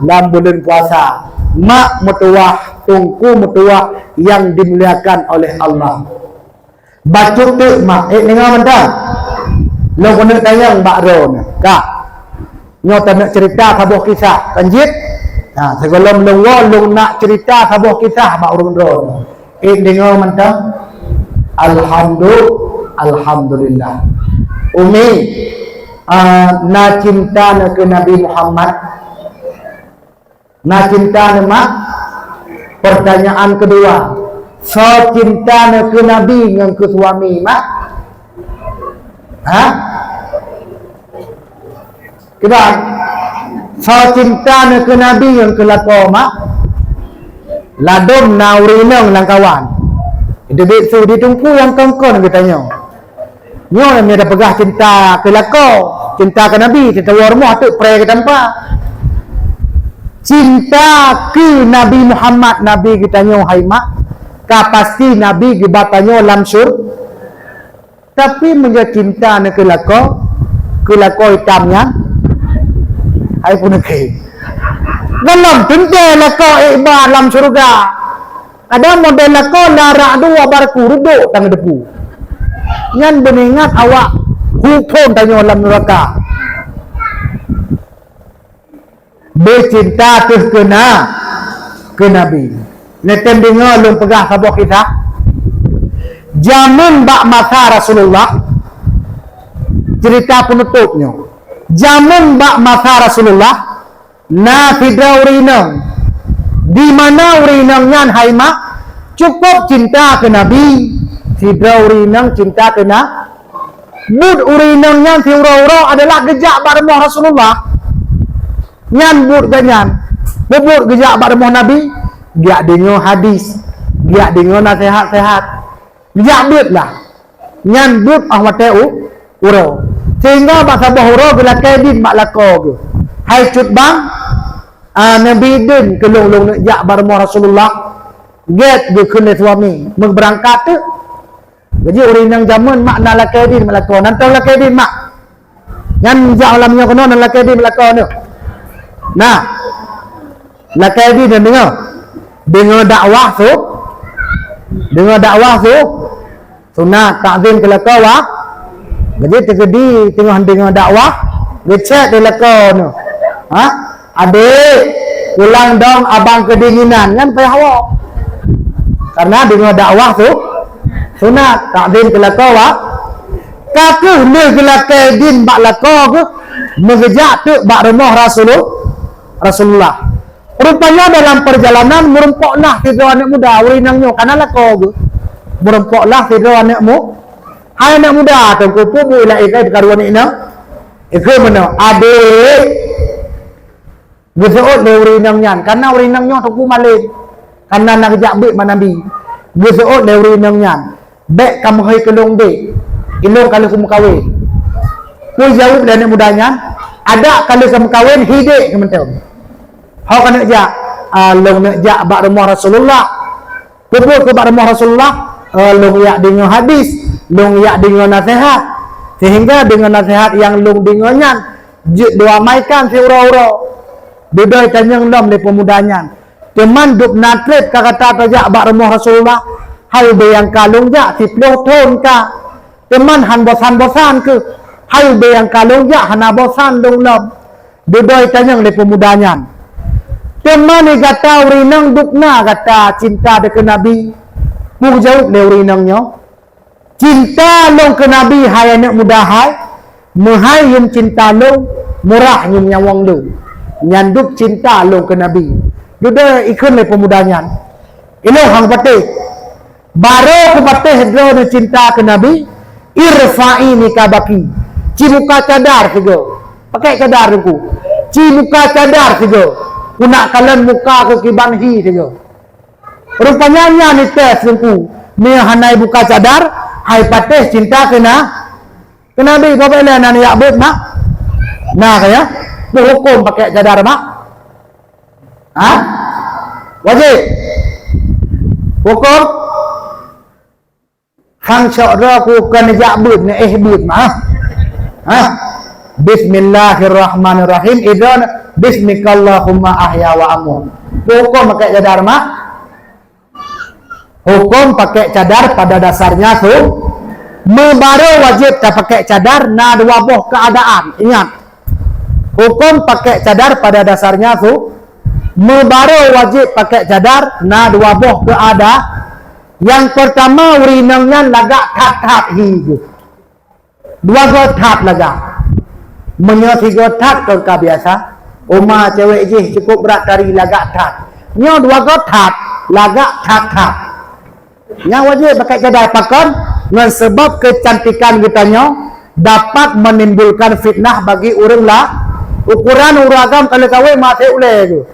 lam buleuen puasa. Mak meutuwah, Teungku meutuwah nyang dimuliakan oleh Allah. Bacut teuk mak, ék deungoe mantong. Lôn keuneuk tanyong bak droeneuh. Ka. Nyoe taneuk cerita saboh kisah, kan jeuet? Ha, sigohlom lôn woe, lôn nak cerita saboh kisah bak ureueng droeneuh. Ék deungoe mantong. Alhamdu-, Alhamdulillah. Umi, ah, na cinta na keu Nabi Muhammad? Na cinta na, mak? Pertanyaan kedua, soe cinta na keu Nabi ngon keu suami, mak? Ha? Kiban, soe cinta na keu Nabi ngon keu lakoe, mak? Ladôm na ureueng inong lam kawan. Teubiet su di Teungku nyang kon-kon geutanyoe. Nyoe nyang tapeugah cinta keu lakoe, cinta keu Nabi, teuka woe rumoh teuk pré geutampa. Cinta keu Nabi Muhammad, Nabi geutanyoe hai mak, ka pasti Nabi geuba tanyoe lam syur-, tapi meunyoe cinta na keu lakoe, keu lakoe itam nyan, hai peuneukhe. Dalam teuntée lakoe iba lam syeuruga. Ada model lakoe na rak dua barku reudok tanggeudepu. Nyan beuningat awak huphon tanyoe lam neuraka. Beucinta teuh keu na-, keu Nabi. Neutem deungoe lôn peugah saboh kisah. Jameun bak masa Rasulullah, cerita peunutôp nyoe. Jameun bak masa Rasulullah, na sidroe ureueng inong. Di mana ureueng inong nyan hai mak, cukup cinta keu Nabi. Sidroe ureueng inong cinta keu na-, buet ureueng inong nyan siuroe-uroe adalah geujak bak rumoh Rasulullah. Nyan buet geuh nyan. Buet geujak bak rumoh Nabi, geujak deungoe hadis, geujak deungoe naseuhat-seuhat. Geujak beuet lah. Nyan buet óh watée u-, uroe. Sehingga bak saboh uroe geulakée dien bak lakoe geuh. Hai cut bang, a, neubi dien keu lôn, lôn neuk jak bak rumoh Rasulullah. Gét geukheun lé suami, meubeurangkat teuk. Jadi ureueng inong jameun mak na lakée dien bak lakoe, nan tom lakée dien mak. Nyan jak malam nyoe keunoe nan lakée dien bak lakoe nyoe. Nah, lakée dien deungoe. Deungoe dakwah su-, deungoe dakwah su-, sunat, takzim keu lakoe wa-, jadi teukeudi teungoh deungoe dakwah, geucék di lakoe nyoe. Ha? Adék, pulang dong abang keudinginan, nyan payah woe. Karena deungoe dakwah su-, sunat, takzim keu lakoe wa-, ka kheueh lheueh geulakée dien bak lakoe geuh, meugeujak teuk bak rumoh Rasulu-, Rasulullah. Rupanya dalam perjalanan meurumpoklah sidroe aneuëk muda, ureueng inong nyoe kana lakoe geuh. Meurumpoklah sidroe aneuëk mu-, hai aneuëk muda, teungku peue bu ilak ikai teukaru aneuëk inong. Ikeu meunoe, adék. Geuseuôt lé ureueng inong nyan, kana ureueng inong nyoe teungku malém, kana na geujak beuet bak Nabi. Geuseuôt lé ureueng inong nyan, "Bék kameuhôi keu lôn deh, ilôn ka lheueh kumeukawen." Peue jaweueb lé aneuëk muda nyan, "Adak ka lheueh kameukawen, hi dek keu mantong." "Ho kaneuk jak?" "Ah, lôn neuk jak bak rumoh Rasulullah." Peue buet keu bak rumoh Rasulullah? Eh, lôn jak deungoe hadis, lôn jak deungoe naseuhat. Sehingga deungoe naseuhat nyang lôn deungoe nyan jeuet lôn amaikan siuroe-uroe. Beudôh tanyong lom lé peumuda nyan, "Teuma dub na treb ka gata tajak bak rumoh Rasulullah?" "Hai ubé nyang ka lôn jak siplôh thon ka. Teuma han bosan-bosan kheueh." "Hai ubé nyang ka lôn jak hana bosan lôn lom." Beudôh tanyong lé peumuda nyan, "Teuma gata ureueng inong dub na gata cinta dikeue Nabi?" Peue jaweueb lé ureueng inong nyoe, "Cinta lôn keu Nabi hai aneuëk muda hai, meuhai yum cinta lôn, murah yum nyawöng lôn. Nyan dub cinta lôn keu Nabi." Dudoe ikheun lé peumuda nyan, "Ilôn han patéh. Barô kupatéh droeneuh cinta keu Nabi, "Irfa'i niqabaki." Ci buka cadar sigoe. Pakai cadar Teungku. Ci buka cadar sigoe. Ku nak kalon muka keu kiban hi sigoe. Rupanya nyan ites Teungku. Meunyoe hana ibuka cadar, hai patéh cinta keu na-, keu Nabi. Peue lé na jak beuet mak? Na ka ya? Peue huköm pakai cadar mak? Ha? Wajéb. Huköm? Hang cok droe ku kon jak beuet, neu éh beuet mah. Ha? Bismillahirrahmanirrahim. Idon, bismikallahumma ahya wa amut. Huköm pakai cadar mak? Huköm pakai cadar pada dasarnya su-, meubaroe wajéb tapakai cadar na dua boh keuadaan. Ingat, huköm pakai cadar pada dasarnya su-, meubaroe wajéb pakai cadar na dua boh keuada-, nyang peurtama, ureueng inong nyan lagak that-that hi geuh. Dua goe that lagak. Meunyoe sigoe that kon ka biasa, uma cewek jih cukup brat tari lagak that. Nyoe dua goe that, lagak that-that. Nyang wajéb pakai cadar pakon, ngon sebab keucantikan geutanyoe dapat menimbulkan fitnah bagi ureueng la-, ukoran ureueng agam ka lheueh kawén masih ulée geuh.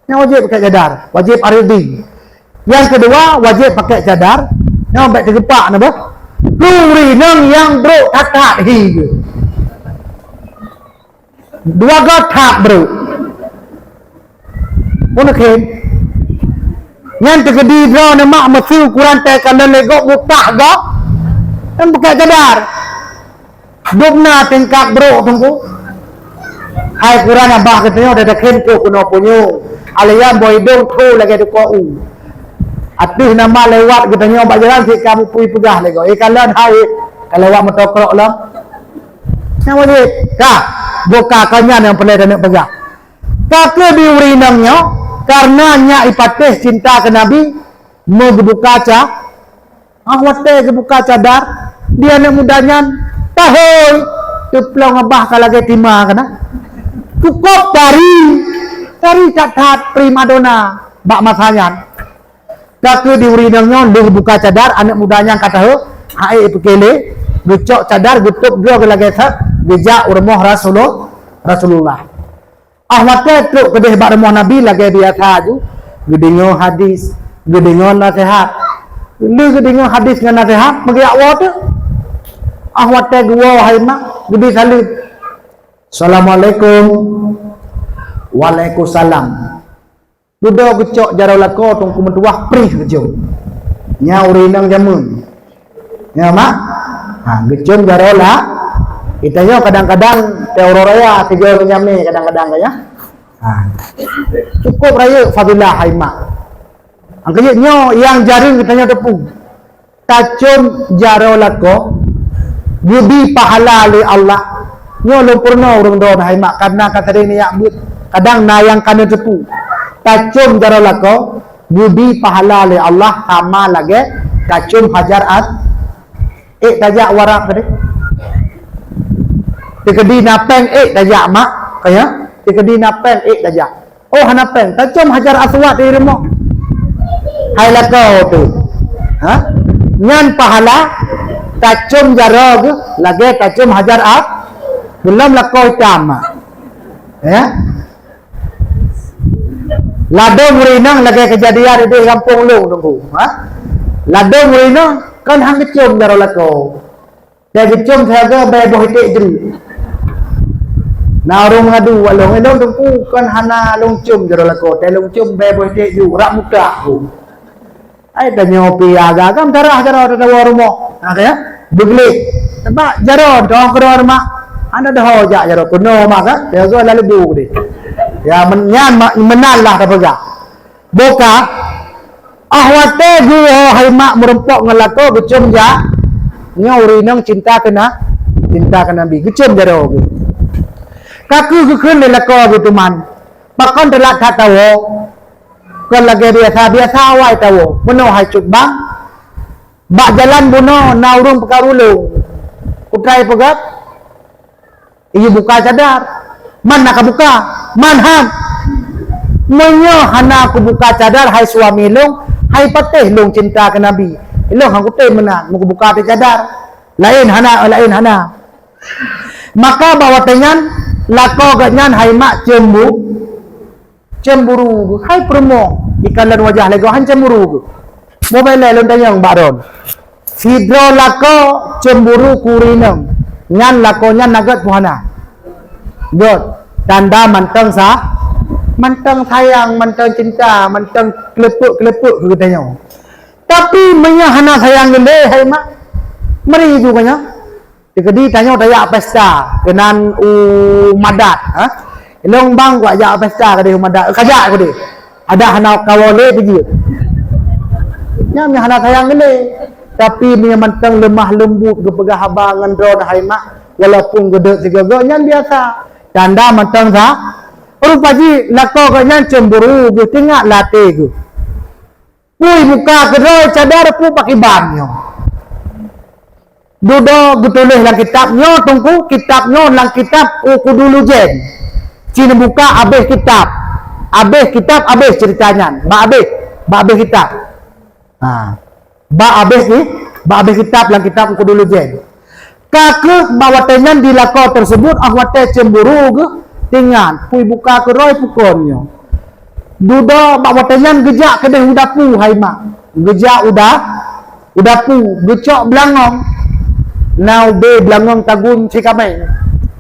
Nyang wajéb pakai cadar, wajéb aridi. Nyang keudua, wajéb pakai cadar, nyoe bèk teugeupak na beuh. Keu ureueng inong nyang brok that-that hi geuh. Dua goe that brok. Pun khem. Nyan teukeudi droeneuh mak meusu ukoran teuka lôn lé gob mutah gob. Kan pakai cadar. Dum na tingkat brok Teungku. Hai ukoran abah geutanyoe dah dakhen keu keunoe punyueng. Alèh nyan boh idong tho lagèe duko u. Ateueh nama lewat geutanyoe bak jalan sit ka mupui peugah lé gob. Eh, kalon hai, ka lewat meutokrok lom. Nyang wajéb. Ka, buka ka nyan nyang peureulèe taneuk peugah. Ka keu di ureueng inong nyoe, kareuna nyak ipatéh cinta keu Nabi, meugeubuka ca-, ah, watèe geubuka cadar, di aneuk muda nyan, tahôi, teuplong abah ka lagèe tima keunan. Cukôp tari, tari that-that primadona bak masa nyan. Ka keu di ureueng inong nyoe lheueh buka cadar, aneuk muda nyan ka tahôi, hai peukelé, geucok cadar, geutôb droe geuh lagèe that, geujak u rumoh Rasulul-, Rasulullah. Ah watèe trok keudeh bak rumoh Nabi lagèe biasa ju, geudeungoe hadis, geudeungoe naseuhat. Lheueh geudeungoe hadis ngon naseuhat, meugeuyak woe teuk. Ah watèe geuwoe hai mak, geubri saleuem. "Assalamualaikum." "Waalaikumsalam." Dudoe geucok jaroe lakoe Teungku meutuwah prih geucok. Nyan ureueng inong jameun. Ya, mak? Ha, geucom jaroe la-, geutanyoe kadang-kadang teuh uroe raya, tiga menyamé kadang-kadang ka, ya. Ha. Cukup rayeuk fadilah hai mak. Angkeujeut nyoe nyang jareueng geutanyoe teupeue. Tacom jaroe lakoe, geubi pahala lé Allah. Nyoe lôn peurunoe ureueng droe hai mak, karena ka sering neujak beuet. Kadang na nyang ka neuteupeue. Tacom jaroe lakoe, geubi pahala lé Allah sama lagèe tacom hajar as-, ék tajak u Arab tadi. Teukeudi na péng ék tajak mak, ka ya. Teukeudi na péng ék tajak. Oh, hana péng, tacom hajar aswad di rumoh. Hai lakoe teuh. Ha? Nyan pahala tacom jaroe geuh lagèe tacom hajar as-, belom lakoe itam mak. Ya? Ladôm ureueng inong lagèe keujadian di gampông lôn Teungku. Ha? Ladôm ureueng inong kan han geucom jaroe lakoe. Teuh geucom sagoe bèe boh iték jeuet. Na ureueng meungadu bak lôn, "Eh, lôn Teungku kon hana lôn com jaroe lakoe, teuh lôn com bèe boh iték jeuet, rab mutak ku." Ai tanyoe pih agam tarah jaroe teuh tawoe rumoh. Ha, ka ya? Beugleh. Sabab jaroe teuh keudroe mak. Hana deuh jak jaroe keunoe mak ka. Teuh goe lam leubeh deh. Ya, men-, nyan ma-, meunan lah tapeugah. Boh ka, ah watèe geuwoe hai mak meurumpok ngon lakoe geucom ja-, nyoe ureueng inong cinta keu na-, cinta keu Nabi, geucom jaroe geuh. Ka keuh geukheun lé lakoe geuh teuma, pakon teulat that tawoe, kon lagèe biasa, biasa awai tawoe, meunoe hai cut bang, bak jalan bunoe na ureueng peukaru lôn, kutrai peugah, Iyue buka cadar. Man na ka buka? Man han. Meunyoe hana kubuka cadar, hai suami lôn, hai patéh lôn cinta keu Nabi. Ilôn han kutem meunan, meukubuka teuh cadar. Laén hana, laén hana. Maka bak watée nyan, lakoe geuh nyan hai mak cembu-, cemburu. Hai peurumoh, ikalon wajah lé goe han cemburu geuh. Mubelée lôn tanyong bak droe. Sidroe lakoe cemburu keu ureuëng inong, nyan lakoe nyan na gét peue hana? Gét. Tanda mantong sa-, mantong sayang, mantong cinta, mantong keuleupek-keuleupek keu geutanyoe. Tapi meunyoe hana sayang geuh lé, hai mak, meuri ju keu nyoe. Teukeudi tanyoe tajak pesta keunan u Madat, ha? Ilong bang kuat jak pesta keudeh u Madat, kajak keudeh. Ada hana kawoe lé peujeuet. Nyan meunyoe hana sayang geuh lé. Tapi meunyoe mantong lemah lembut geupeugah haba ngon droe hai mak, walaupun geudeuk sigoe-goe nyan biasa. Tanda mantong sa-, rupa jih lakoe geuh nyan cemburu geuh, teuingat lam até geuh. Pui buka keudroe cadar pui pakriban nyoe. Dudoe geutuléh lam kitab nyoe, Teungku, kitab nyoe lam kitab Ukhdul Lujain. Ci neubuka abéh kitab. Abéh kitab, abéh ceurita nyan. Bak abéh, bak abéh kitab. Ha. Bak abéh ki-, bak abéh kitab lam kitab Ukhdul Lujain. Ka kheueh bak watée nyan di lakoe tersebut, óh watée cemburu geuh, teuingat, pui buka keudroe pukon nyoe. Dudoe bak watée nyan geujak keudeh u dapu hai mak. Geujak u da-, u dapu, geucok beulangong. Na ubé beulangong tagun sikamé.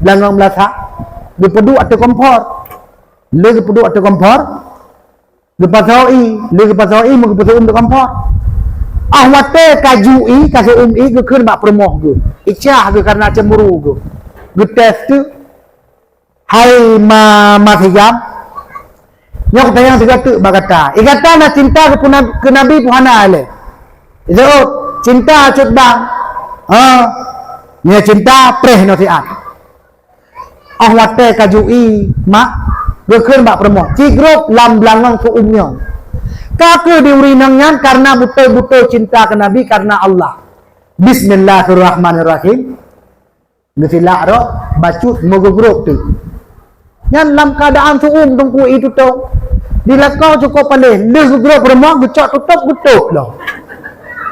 Beulangong meulasak. Geupeuduek ateueh kompor. Lé geupeuduek ateueh kompor. Geupasoe ié, lé geupasoe ié, meugeupeusu'um di kompor. Óh watée ka ju ié, ka su'um ié, geukheun bak peurumoh geuh. Icah geuh kareuna cemburu geuh. Geutés teuk, hai ma-, ma sigam. Nyoe kutanyong sigoe teuk bak gata. Ié gata na cinta keu puna-, keu Nabi peue hana lé? Jaweueb, cinta cut bang. Ha. Nyoe cinta preh nasihat. Óh watée ka ju ié, mak, geukheun bak peurumoh, ci grob lam beulangong su'um nyoe. Ka kheueh di ureuëng inong nyan kareuna beutôi-beutôi cinta keu Nabi kareuna Allah. Bismillahirrahmanirrahim. Geusilak rot, bacut meugeugrob teuk. Nyan lam keuadaan su'um Teungku ié tutong. Di lakoe cukôp paléh, lheueh geugrob peurumoh geucok tutôb, geutôb lom.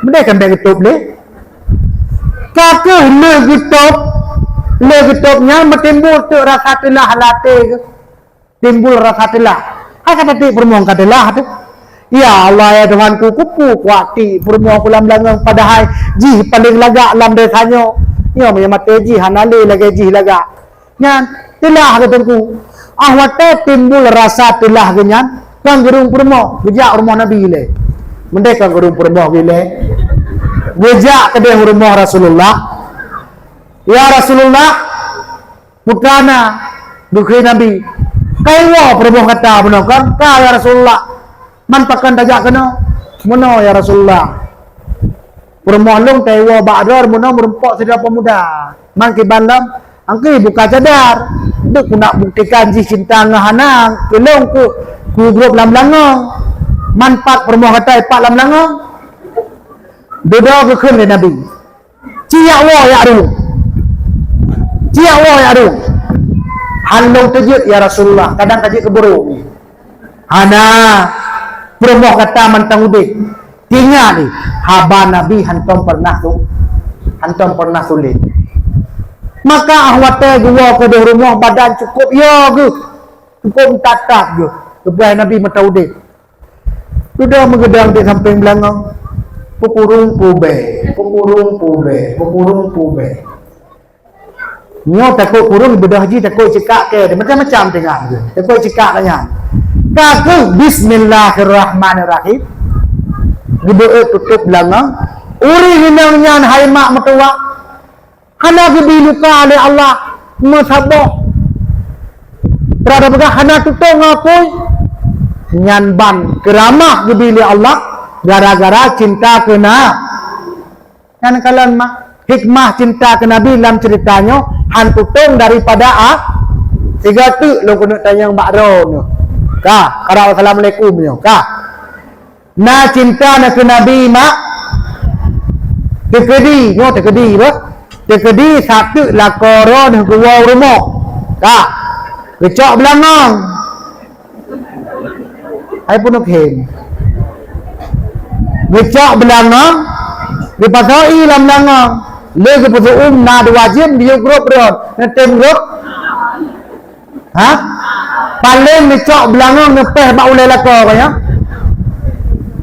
Meudeh kan bèk geutôb lé. Ka kheueh lheueh geutôb, lheueh geutôb nyan meutimbul teuk rasa teulah lam até geuh. Timbul rasa teulah. Hai ka tatik peurumoh ka teulah teuh. Ya Allah, ya Tuhanku, kupeue kuatik peurumoh ku lam beulangong padahai jih paleng lagak lam desya nyoe. Nyoe meunyoe maté jih hana lé lagée jih lagak. Nyan, teulah keu Teungku. Óh watée timbul rasa teulah geuh nyan, kon geurueng peurumoh, geujak rumoh Nabi ilée. Meudeh kon geurueng peurumoh geuh ilée. Geujak keudeh rumoh Rasulullah. "Ya Rasulullah, peue ka na?" Geukheun Nabi. "Ka iwoe peurumoh gata bunoe kon?" "Ka, ya Rasulullah." "Man pakon tajak keunoe?" "Meunoe, ya Rasulullah. Peurumoh lôn taiwoe bak droe meunoe meurumpok sidroe peumuda. Man kiban lom, angkée buka cadar. Deuek keuneuk buktikan jih cinta ngon hana keu lôn keu, keu grob lam langong. Man pat peurumoh gata ipat lam langong?" Dudoe geukheun lé Nabi. "Ci jak woe jak rueng. Ci jak woe jak rueng." "Han lôn teujeuet, ya Rasulullah, kadang ka jeuet keu burông." "Hana, peurumoh gata mantong udeb. Ingat ni, haba Nabi hantom peureunah su-, hantom peureunah sulet." Maka óh watée geuwoe keudeh rumoh badan cukôp yo geuh, cukôp meutat-tat geuh, geupeugah Nabi mantong udeb. Dudoe meugeudong di sampéng beulangong. Peukurong pubée, peukurong pubée, peukurong pubée. Nyoe takot kurong beudôh jih, takot cikak kée, macam-macam teungoh geuh. Takot cikak ka nyan. Ka kheueh bismillahirrahmanirrahim. Geubeuet tutôb beulangong. Ureuëng inong nyan hai mak meutuwah. Hana geubi luka lé Allah, meusaboh. Peurada peugah hana tutong apui. Nyan ban keuramah geubi lé Allah gara-gara cinta keu na-, nyan kalon mah hikmah cinta keu Nabi lam ceurita nyoe han tutong daripada a-, sigoe teuk lôn keuneuk tanyong bak droeneuh. Ka, karab assalamualaikum nyoe. Ka. Na cinta na keu Nabi mak. Teukeudi, nyoe teukeudi bah. Teukeudi sateuk lakoe droeneuh geuwoe u rumoh. Ka. Geucok beulangong. Hai peunukhém. Geucok beulangong, geupasoe ié lam langong. Lé geupeusu'um na dua jeuem diyue grob droe, neutem grob. Ha? Paléng neucok beulangong neupéh bak ulée lakoe ko nyan.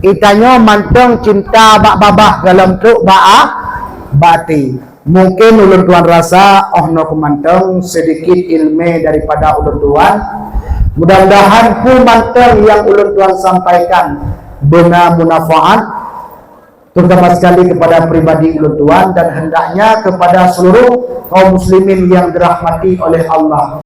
Geutanyoe mantong cinta bak babah gohlom trok bak a-, bak até. Mungkin ulôn tuan rasa oh noe keu mantong sedikit ilmu daripada ulôn tuan. Mudah-mudahan peue mantong nyang ulôn tuan sampaikan beuna munafa'at, terutama sekali kepada pribadi ulôn tuan dan hendaknya kepada seluruh kaum muslimin yang dirahmati oleh Allah.